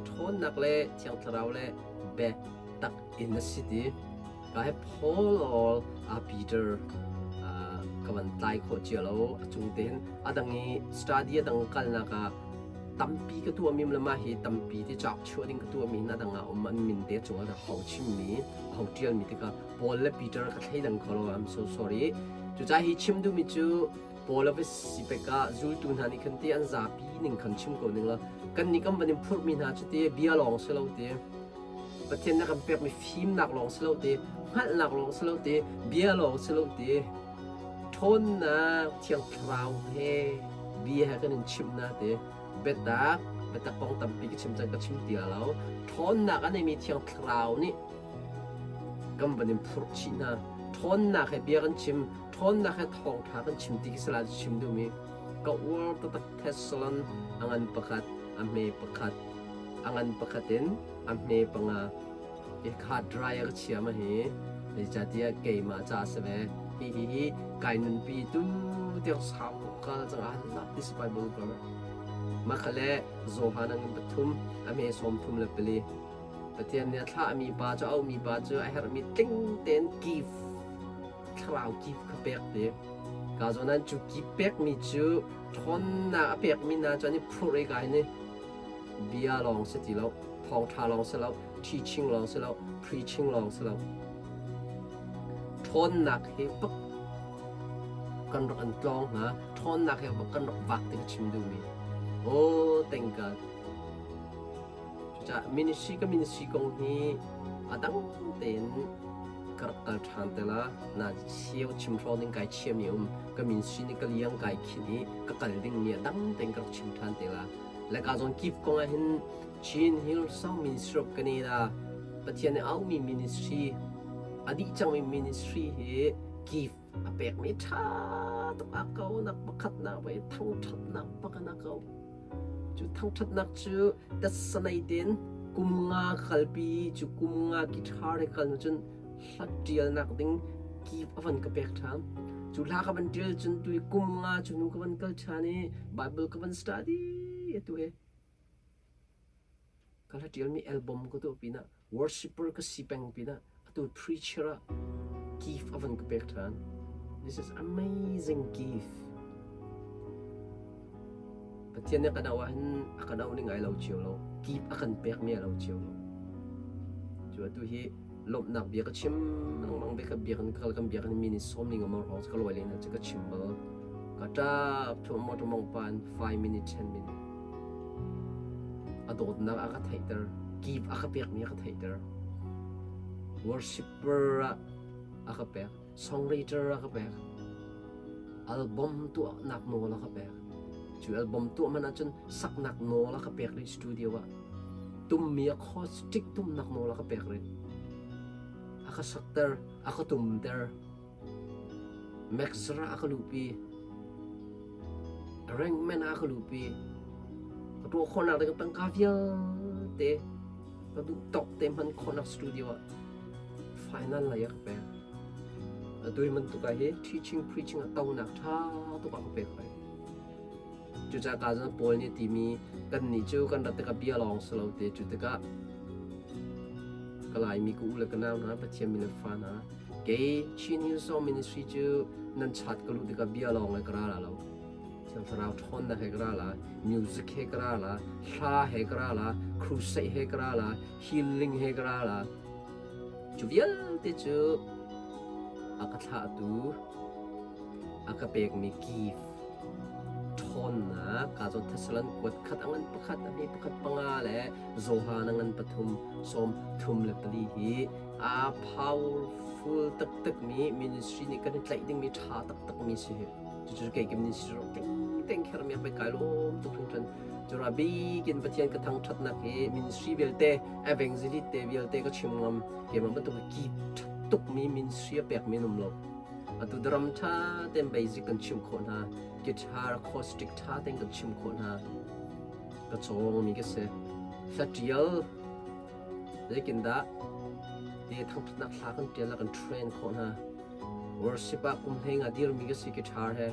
ṭhawnnak le Thiang Thlarau le biatak in a si ti. Ka he Paul or Peter ka van tlai khawh cia lo a cung tein a dang i study a dang kalnak ah tampi ka tuahmi le mah hi tampi ti cak chuah ding ka tuahmi na dang ah um an min te cung ah ho chimmi ho tialmi tikah Paul le Peter ka thleidang kho lo I'm so sorry cucaah hi chim duhmi cu Paul a va si pek ah zultu hna nih khan ti an zapi ning khan chim ko ning la kan nih kan van in phurhmi hna cu ti bia lawng si lo ti Pathian na kan pekmi fimnak lawng si lo ti, hngalhnak lawng si lo ti, bia lawng si lo ti, ṭhawnnak Thiang Thlarau he bia he kan in chimh na ti. Biatak, biatak kong tampi ka chim cang ka chim ti lo. Ṭhawnnak a neimi Thiang Thlarau nih Kan van in phurh chih hna. Ṭhawnnak he bia kan chim, ṭhawnnak he thawngṭha kan chim ti khi sala cu chim duhmi. Ka uar taktak Thessalon a ngan pakhat, a hme pakhat, a ngan pakhat in a hme panga. Hi kha dry a ka chia ma hi. Zeicahtiah keimah ca a si ve. Hi hi hi kai nunpi tu tiang sau tuk kal cang I love this Bible verse. Mah kha le Johan a ngan pathum, a hme 34. Pathian nih a thlahmi pa cu a auhmi pa cu a herhmi tling tein gift thlarau gift kha pek te. Ka zawn ah cu gift pekmi cu ṭhawnnak a pekmi hna cu an i phurh i kai ni bia lawng si ti lo, thawngṭha lawng si lo, teaching lawng si lo, preaching lawng si lo. Ṭhawnnak hi bak kan rak an tlawng hna, ṭhawnnak hi bak kan rak vak ti ka chim duhmi. Oh, thank God. Cucaah ministry ka ministry kong hi a dang tein ka rak kal ṭhan te la. Na cheu chim hrawng ding kai chiami um. Ka ministry nih ka liang kai khinh i ka kal dingmi a dang tein ka rak chim ṭhan te la. Le ka zawn kip kong ah hin Chin Hillsong Ministry of Canada Pathian nih aumi ministry a dih cangmi ministry hi gift a pekmi ṭha tuk a ko nak pakhatnak voi thangṭhatnak pakhat a ko. Cu thangṭhatnak cu tatsanei tein kum nga kalpi cu kum nga guitar he kal hnu cun hla ṭialnak ding kip a van ka pek ṭhan. Cu hla ka van ṭial cun tu kum nga cu hnu ka van kal ṭhan i Bible ka van study atu he. Ka hla ṭialmi album ka tuah pinah worshipper ka si peng pinah atu preacher ah gift a van ka pek ṭhan. This is amazing gift. Pathian nih kan auh ahhin a kan auh ning ai lo cio lo. Gift a kan pekmi a lo cio lo. Cu atu hi lawmhnak bia ka chim lengmang bia ka biakinn ka kal kan biakinn mi nih sawm ning amor hrawng ka lawi len cu ka chim bal. Ka ṭap thu motor mong pan 5 minute 10 minute. A dawtnak a ka theihter. Gift a ka pekmi a ka theihter. Worshipper ah a ka pek. Songwriter a ka pek. Album tuahnak nawl a ka pek. Cu album tuah man ahcun saknak nawl a ka pek rih studio ah. Tummi acoustic tumnak nawl a ka pek rih. A ka sakter, a ka tumter. Mexer ah a ka luhpi. Arrangement ah a ka luhpi. Ka tuah khawhnak ding tangka vialte ka duh tawk te hman khawhnak studio ah final lei a ka pek. Atu hi bantuk ah hi teaching preaching ah tonak ṭha tuk ah ka pek hoi. Cucaah ka zan Paul nih timi kannih cu kan rat tikah bia lawng si lo te cu tikah ka Laimi ka u le ka nau hna Pathian mi le fa hna kei Chin Hillsong Ministry cu nan chat ka luh tikah bia lawng le ka ra la lo. Thiang Thlarau ṭhawnnak he ka ra la, music he ka ra la, hla he ka ra la, crusade he ka ra la, healing he ka ra la. Cu vialte cu a ka thlahtu, a ka pekmi gift ṭhawnnak ka zawn Thessalon kuat khat a ngan pakhat a hme pakhat panga le Johan a ngan pathum 34 hi a powerful taktakmi ministry nih kan i tlaih dingmi ṭha taktakmi si hi. Cucu kei ka ministry ro teng teng kher mi pei kai lawm tuk hringhran. Cura bikin Pathian ka thangṭhatnak hi ministry vialte evangelist te vialte ka chim ngam keimah bantuk ki ṭhat tukmi ministry a pekmi an um lo. Atu drum ṭha tein basic kan chimh khawh hna, guitar acoustic ṭha tein kan chimh khawh hna. Ka cawngmi ka si. Hla ṭial zeitindah ti thangṭhatnak hla kan ṭial ah kan train khawh hna. Worship ah kum hlei nga dirmi ka si guitar he.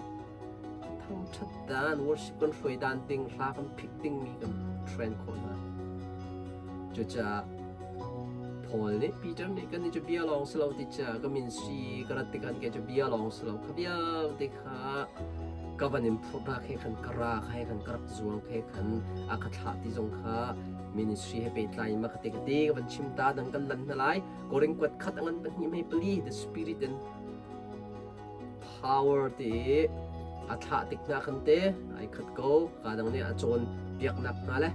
Thangṭhat dan, worship kan hruai dan ding, hla kan phik dingmi kan train khawh hna. Cucaah Paul nih Peter nih kan nih cu bia lawng si lo ti ca ka min si ka rat tikhan ke cu bia lawng si lo kha vialte kha ka van in phurh hna khe khan ka ra kha he khan ka rak zuang khe khan a ka thlah ti zong kha ministry he pehtlai in ma ka te ka te ka van chim ta dang kan lan hna lai Korin kuat khat a ngan pahnih mei pali the spirit in power ti i a thlah tik hna khan te ai khat ko ka dang nih a cawn piaknak hna le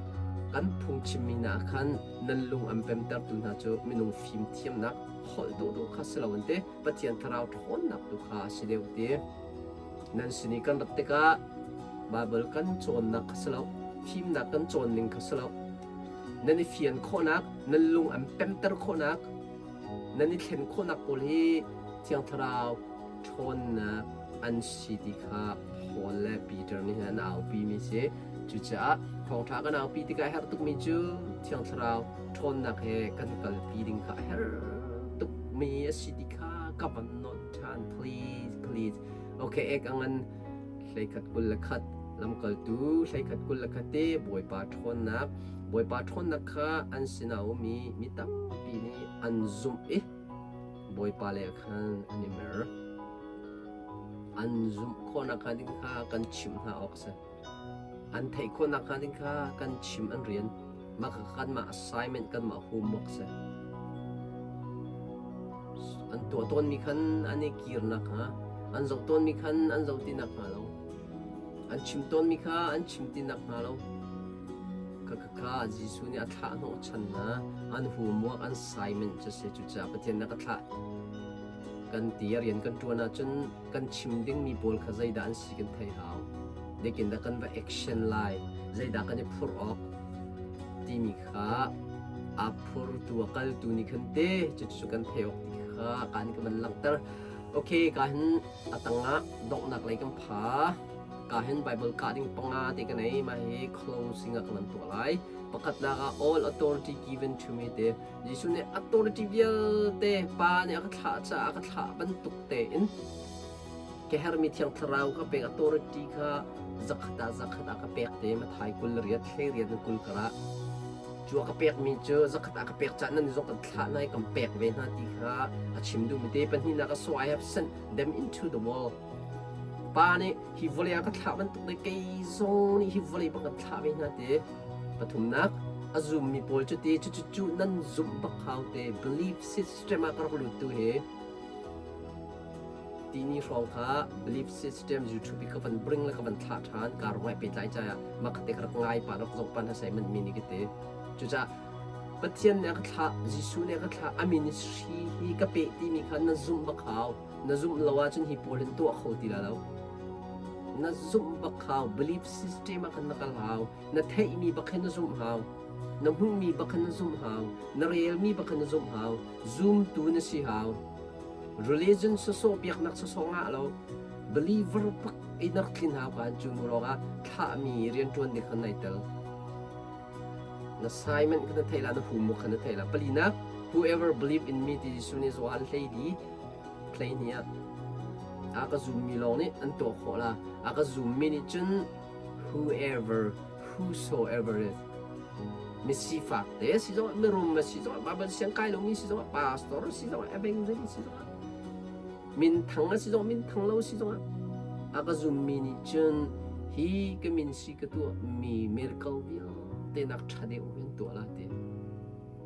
kan phungchimmi hna khan nan lung an pemtertu hna cu minung fim thiamnak holh dawhdawh kha si lo an ti Pathian thlarau ṭhawnnak tu kha a si deuh ti nan sin i kan rat tikah Baibal kan cawnnak kha si lo fimnak kan cawn ning kha si lo nan i fian khawhnak nan lung an pemter khawhnak. Nan i thlen khawhnak pawl hi Thiang Thlarau ṭhawnnak an si ti kha Paul le Peter nih hin an aupimi si. Cucaah thawngṭha kan aupi tikah a herh tukmi cu Thiang Thlarau ṭhawnnak he kan kalpi ding kha a herh tukmi a si ti kha ka van nawn ṭhan. Please, please. Okay, ek a ngan 11 21 lamkaltu 11 21 te Bawipa ṭhawnnak Bawipa ṭhawnnak kha an sinah a um i mi tampi nih an zumh i Bawipa lei ah khan an i mer. An zumh khawhnak hnga ding kha kan chimh hna awk a si. An theih khawhnak hnga ding kha kan chim an rian. Mah kha kanmah assignment kanmah homework a si. An tuah tawnmi khan an i kir nakhnga, an zoh tawnmi khan an zoh ti nakhnga lo, an chim tawnmi kha an chim ti nakhnga lo, Khakha Jesuh nih a thlah hnawhchan hna, an homework, an assignment cu si. Cucaah Pathian nih a ka thlah kan ti a rian kan ṭuan ahcun kan chim dingmi pawl kha zeidah an si kan thei hau. Zeitindah kan va action lai, zeidah kan i phurh awk timi kha a phurtu a kaltu nih khan te cucu kan thei awk ti kha kan ka van langhter. Okay, ka hin a tangah donghnak lei kan pha. Ka hin Bible kah ding panga te ka nei. Mah hi closing ah ka van tuah lai. Pakhatnak ah all authority given to me te. Jesuh nih authority vialte Pa nih a ka thlah caah a ka thlah bantuk tein ka hermi Thiang Thlarau ka pek authority kha zakhat ah zakhat ah ka pek te Mathai 28 hleiriat in 20 karah cu a ka pekmi cu zakhat ah ka pek cah nan zong kan thlah nai kan pek ve hna ti kha a chim duhmi te pahnihnak ah so I have sent them into the world Pa nih hi vawlei ah ka thlah bantuk le kei zong nih hi vawlei bang kan thlah ve hna te pathumnak a zummi pawl cu ti cu cu nan zumh bak hau te belief system ah ka rak lut tu hi tini hrawng kha belief system YouTube i ka van bring le ka van thlah ṭhan ka rak ngai pehtlai cai ah mah kha te ka rak ngai pa rak zoh pa hna sai man mi ni ki te cucaah Pathian nih a ka thlah Jesuh nih a ka thlah a ministry hi ka peh timi kha na zumh bak hau na zumh lo ahcun hi pawl hin tuah kho ti la lo na zumh bak hau belief system ah khan na kal hau na theihmi bak hin na zumh hau na hmuhmi bak hin na zumh hau na relmi bak hin na zumh hau zumtu na si hau religion sawsawh biaknak sawsawh ngah lo believer bak i nak tlin hau kan cu nu lawng ah thlahmi rianṭuan ding khan nai tel na assignment kha na theih la na homework kha na theih la palinak whoever believe in me ti Jesuh nih Johan hlei di hlei ni ah a ka zummi lawng nih an tuah khawh la a ka zummi nih cun whoever whosoever is misifak te si zong mirum si zong Bible siang kai lomi si zong pastor si zong evangelist si zong min thang si zong min thang lo si zong a ka zummi nih cun hi ka min si ka tuah mi miracle vialte nak ṭha deuh in tuah la ti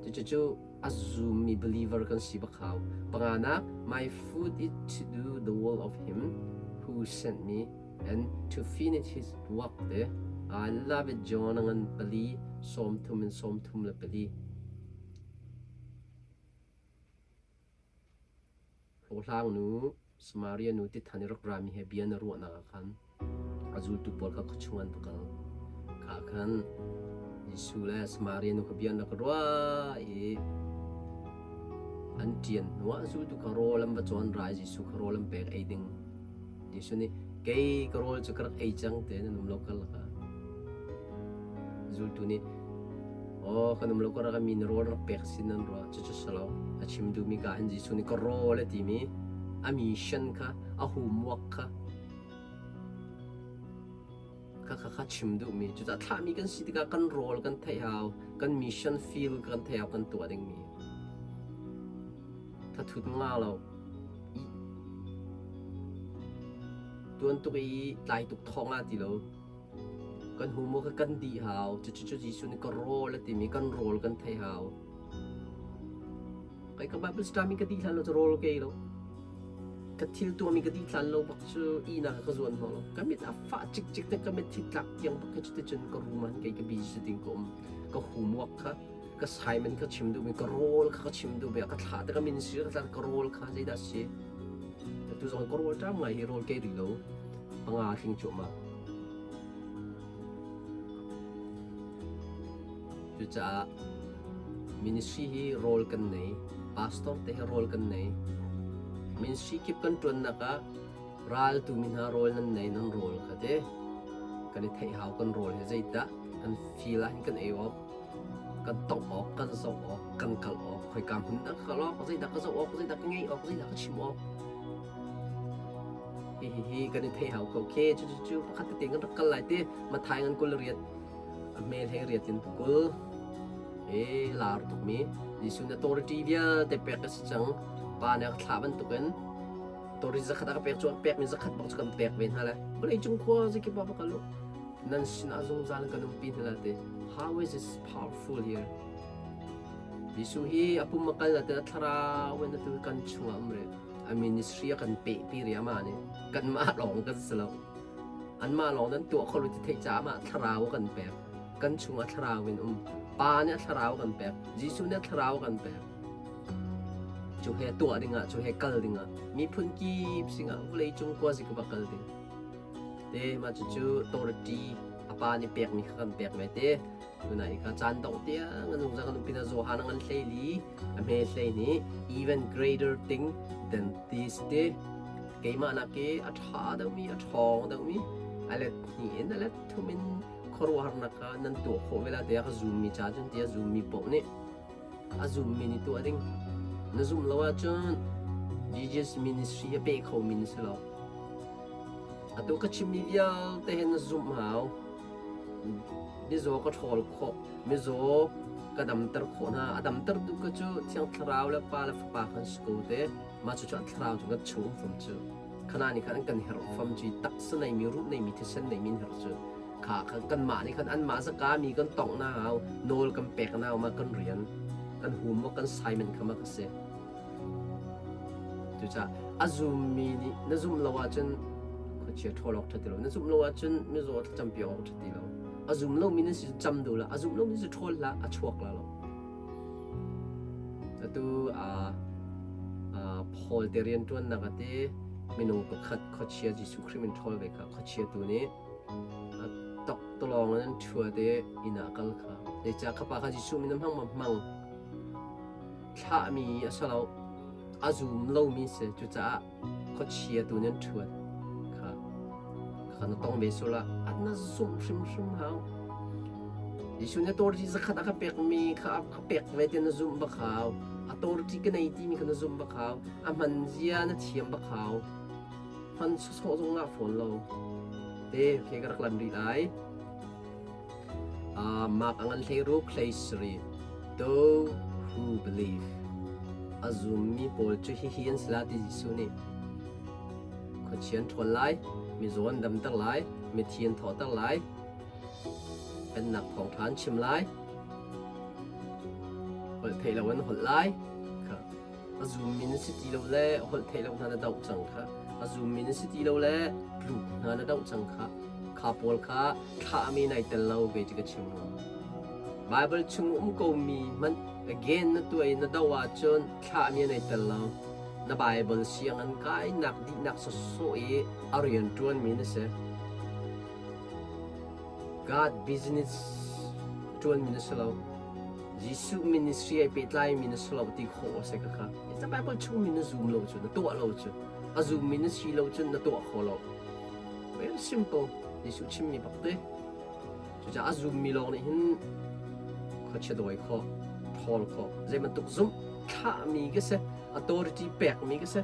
cucu a zummi believer kan si bak hau panganak my food is to do the will of him who sent me and to finish his work te I love it John ngan pali 30 in 34 Hlawhhlang nu Samaria nu tithan i rak rami he bia na ruahnak ah khan a zultu pawl kha khuachung an va kal. Kha khan Jesuh le Samaria nu kha bia an rak ruah i an ṭian hnuah zultu kha rawl an va cawn ra i Jesuh kha rawl an pek ei ding. Jesuh nih kei ka rawl cu ka rak ei cang te nan um lo karlak ah. Zultu nih aw kan um lo karlak ah mi na rawl rak pek sin nan ruah cucu si lo a chim duhmi ka hin Jesuh nih ka rawl a timi a mission kha a homework kha kha kha kha chim duhmi cucaah thlahmi kan si tikah kan rawl kan theih hau kan mission field kan theih hau kan tuah dingmi thathut nga lo Tuan tuk i tlai tuk thawng ah ti lo. Kan hu maw ka kan dih hau. Cucu cu Jesuh nih ka rawl a timi kan rawl kan thei hau. Kai ka Bible study ka dih hlan lo cu rawl ka ei lo. Ka thil tuahmi ka dih hlan lo bak cu ihnak ka zuan hna lo. Ka mit a fah cikcik te ka mit thi tlak tiang bak khi cuti cun ka room ah kei ka busy ding ka um. Ka homework kha ka Simon ka chim duhmi ka rawl kha ka chim duhmi ka thlah te ka min si ka thlah ka rawl kha zeidah si tu zong ka rawl ṭam ngai hi rawl ke rih lo panga tling cuahmah cucaah ministry hi rawl kan nei. Pastor te hi rawl kan nei. Ministry kip kan ṭuannak ah raltu mi hna rawl nan nei nan rawl kha te kan i theih hau kan rawl hi zeidah kan feel ah hin kan ei awk kan tongh awk kan zoh awk kan kal awk khoika hmun dah ka kal awk zeidah ka zoh awk zeidah ka ngeih awk zeidah ka chim awk hi hi hi kan i theih hau ko khe cu cu cu pakhat tete kan rak kal lai te mathai ngan 20 riat a hme hlei riat in 20 e lar tukmi Jesuh na authority vialte pek a si cang pa nih a thlah bantukin authority zakhat a ka pek cu a pekmi zakhat bak cu kan pek ve hna le vawlei cung khua zakip ah va kal u nan sinah zungzal kan umpi hna la te how is this powerful here Jesuh hi a pum a kal na te a thlarau in atu kan chungah um rih a ministry a kan peh pi ri ama nih kanmah lawng kan si lo anmah lawng nan tuah kho lo ti theih caah mah thlarau a kan pek kan chungah thlarau in um pa nih a thlarau kan pek Jesuh nih a thlarau kan pek cu he tuah dingah cu he kal dingah miphun kip singah vawlei cung kua zik va kal ding te mah cucu authority a pa nih pekmi kha kan pek ve te tuna i kha caan dongh tiang an zungzal kan umpi na Johan a ngan hlei li a hme hlei nih even greater thing than this te keimah nak i a ṭha deuhmi a ṭhawng deuhmi a let hnih in a let thum in khuaruahharnak kha nan tuah khawh ve la tiah ka zummi ca cun tiah zummi paoh nih a zummi nih tuah ding na zumh lo ahcun Jesus ministry a pe khomi na si lo atu ka chimmi vialte hi na zumh hau mizaw ka ṭhawl khawh mizaw ka damter khawh hna a damter tu ka cu thiang thlarau le pa le fapa kan si ko te mah cu cu an thlarau cu kan chung um fam cu khana nih khan an kan herh fam cu taksa neimi ruh neimi thisen neimi an herh cu kha khan kanmah nih khan anmah zaka mi kan tongh na hau nawl kan pek na hau ma kan rian kan hum ma kan assignment kha ma ka si cucaah a zummi nih na zumh lo ahcun khuachia ṭhawl awk ṭha ti lo na zumh lo ahcun mizaw thlacampi awk ṭha ti lo a zum lomi nan si cam duh la a zum lomi si ṭhawl hlah a chuak la lo atu a Paul te rian ṭuannak ate minung pakhat khuachia Jesuh Khrih min ṭhawl ve kha khuachia tu nih a tok talawng in an ṭhuat i inn ah kal kha zeicah kha pa kha Jesuh min a hmang ma hmang thlahmi a si lo a zum lomi si cucaah khuachia tu nih an ṭhuat kha kha na tong ve sual ah an na zumh hrimhrim hau Jesuh nih authority zakhat a ka pekmi kha a ka pek ve ti na zumh bak hau authority ka nei timi kha na zumh bak hau a hman zia na thiam bak hau hman sawsawh zong ngah fawn lo te okay ka rak lan rih lai Mark a ngan 16 hlei sarih Those who believe a zummi pawl cu hihi an si la ti Jesuh nih khuachia an ṭhawl lai mizaw an damter lai mithi an thawhter lai pennak thawngṭha an chim lai holh theih lo an holh lai kha a zummi na si ti lo le holh theih lo hna na doh cang kha a zummi na si ti lo le tluk hna na doh cang kha kha pawl kha thlahmi nai tel lo ve ti ka chim lo Bible chung um ko mi hmanh again na tuah i na doh ahcun thlahmi nai tel lo na Bible siang an kai nak dihnak sawsawh i a rian ṭuan mi na si God business ṭuanmi na si lo. Jesuh ministry ai pehtlaimi na si lo ti khawh a si ka kha. It's a Bible chungmi na zum lo cu, na tuah lo cu. A zummi na si lo cun na tuah kho lo. Very simple. Jesuh chimmi bak te. Cucaah a zummi lawng nih hin khuachia dawi khawh, ṭhawl khawh. Zei bantuk zumh thlahmi ka si, authority pekmi ka si.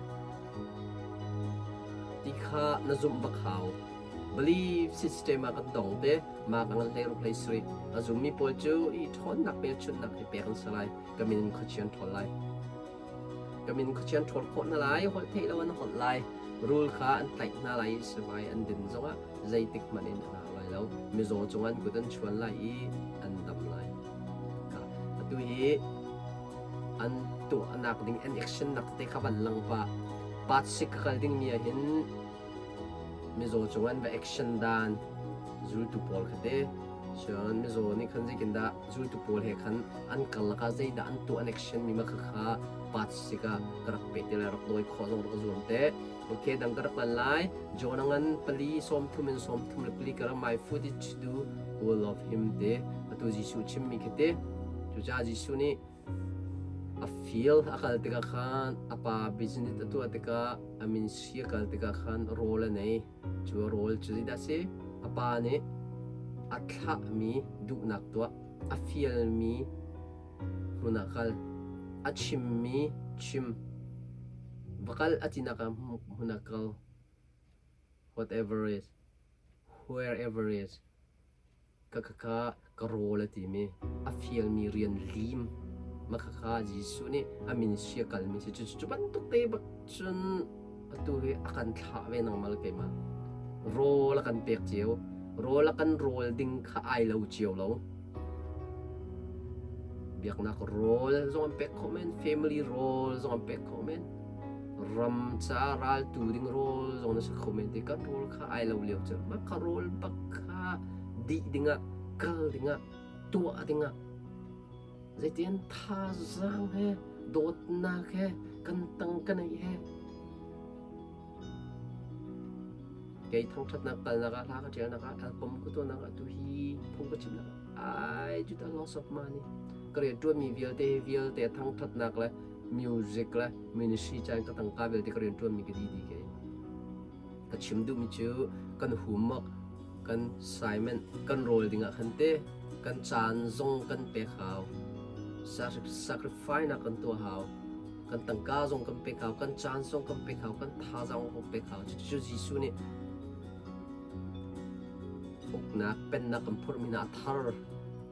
Ti kha na zumh bak hau. Belief system ah kan dong te ma ka ngan hlei ruk hlei sarih a zummi pawl cu i ṭhawnnak hmelchunhnak hi pek an si lai ka min in khuachia an ṭhawl lai ka min khuachia an ṭhawl khawh hna lai holh theih lo an holh lai rul kha an tlaih hna lai i sivai an din zongah zeitik hmanh in an hau lai lo mizaw cung an kut an chuan lai i an dam lai atu hi an tuahnak ding an action nak te kha van lang pa part sik ka kal ding mi ah hin Mizaw cung an va action dan zultu pawl kha te cun mizaw nih khan zeitindah zultu pawl he khan an karlak ah zeidah an tuah an action mi ma kha kha part sik ah ka rak pe te lai rak dawi khawh zong rak zuam te okay dang ka rak lan lai John ngan pali 30 in 34 ka rak my food is to do will of him te atu Jesuh chimmi khi te cucaah Jesuh nih. A field a kal tikah khan a pa business a tuah tikah a ministry a kal tikah khan rawl a nei. Cu a rawl cu zeidah a si? A pa nih a thlahmi duhnak tuah, a fialmi hmun ah kal, a chimmi chim, va kal a tinak ah hmun ah kal. Whatever is, wherever is. Khakha ka rawl a timi a fialmi rian lim ma khakha Jesuh nih a ministry a kalmi si. Cu bantuk te bak cun atu hi a kan thlah ve nangmah le keimah. Rawl a kan pek cio. Rawl a kan rawl ding kha ai lo cio lo. Biaknak rawl zong an pek khawh men, family rawl zong an pek khawh men, ram ca raltu ding rawl zong na si kho men ti kan rawl kha ai lo lio cu mah kha rawl bak kha dih dingah kal dingah tuah dingah zeitin thazaang he dawtnak he kan tang kan ei he Kei thangṭhatnak kalnak ah hla ka ṭialnak ah album ka tuahnak ah tuhi phung ka chimnak ah ai juta loss of money. Ka rianṭuanmi vialte hi vialte thangṭhatnak le music le ministry caan ka tangka vialte ka rianṭuanmi ka dih dih kei. Ka chim duhmi cu kan homework, kan assignment, kan rawl dingah khan te kan caan zong kan pek hau. Sacrifice nak kan tuah hau. Kan tangka zong kan pek hau, kan caan zong kan pek hau, kan thazaang zong kan pek hau. Cucu Jesuh nih uknak pennak kan phurhmi hna a thar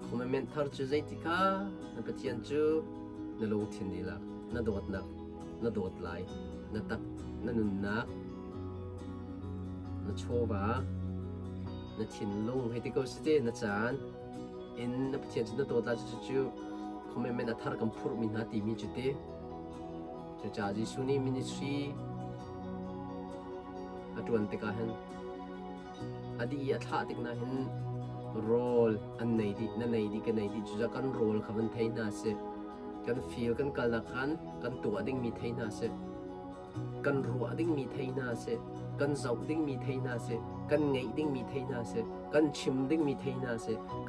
commandment thar cu zeiti kha na Pathian cu na lungthin dihlak na dawtnak na dawt lai na tak na nunnak na chawva na thinlung hei ti ko si te na caan in na Pathian cu na dawt lai cucu commandment a thar kan phurhmi hna timi cu ti cucaah Jesuh nih ministry a ṭuan tikah hin a dih i a thlah tik na hin rawl an nei dih na nei dih ka nei dih cucaah kan rawl kha van thei hna sih kan feel kan kalnak khan kan tuah dingmi thei hna sih kan ruah dingmi thei hna sih kan zoh dingmi thei hna sih kan ngeih dingmi thei hna sih kan chim dingmi thei hna sih.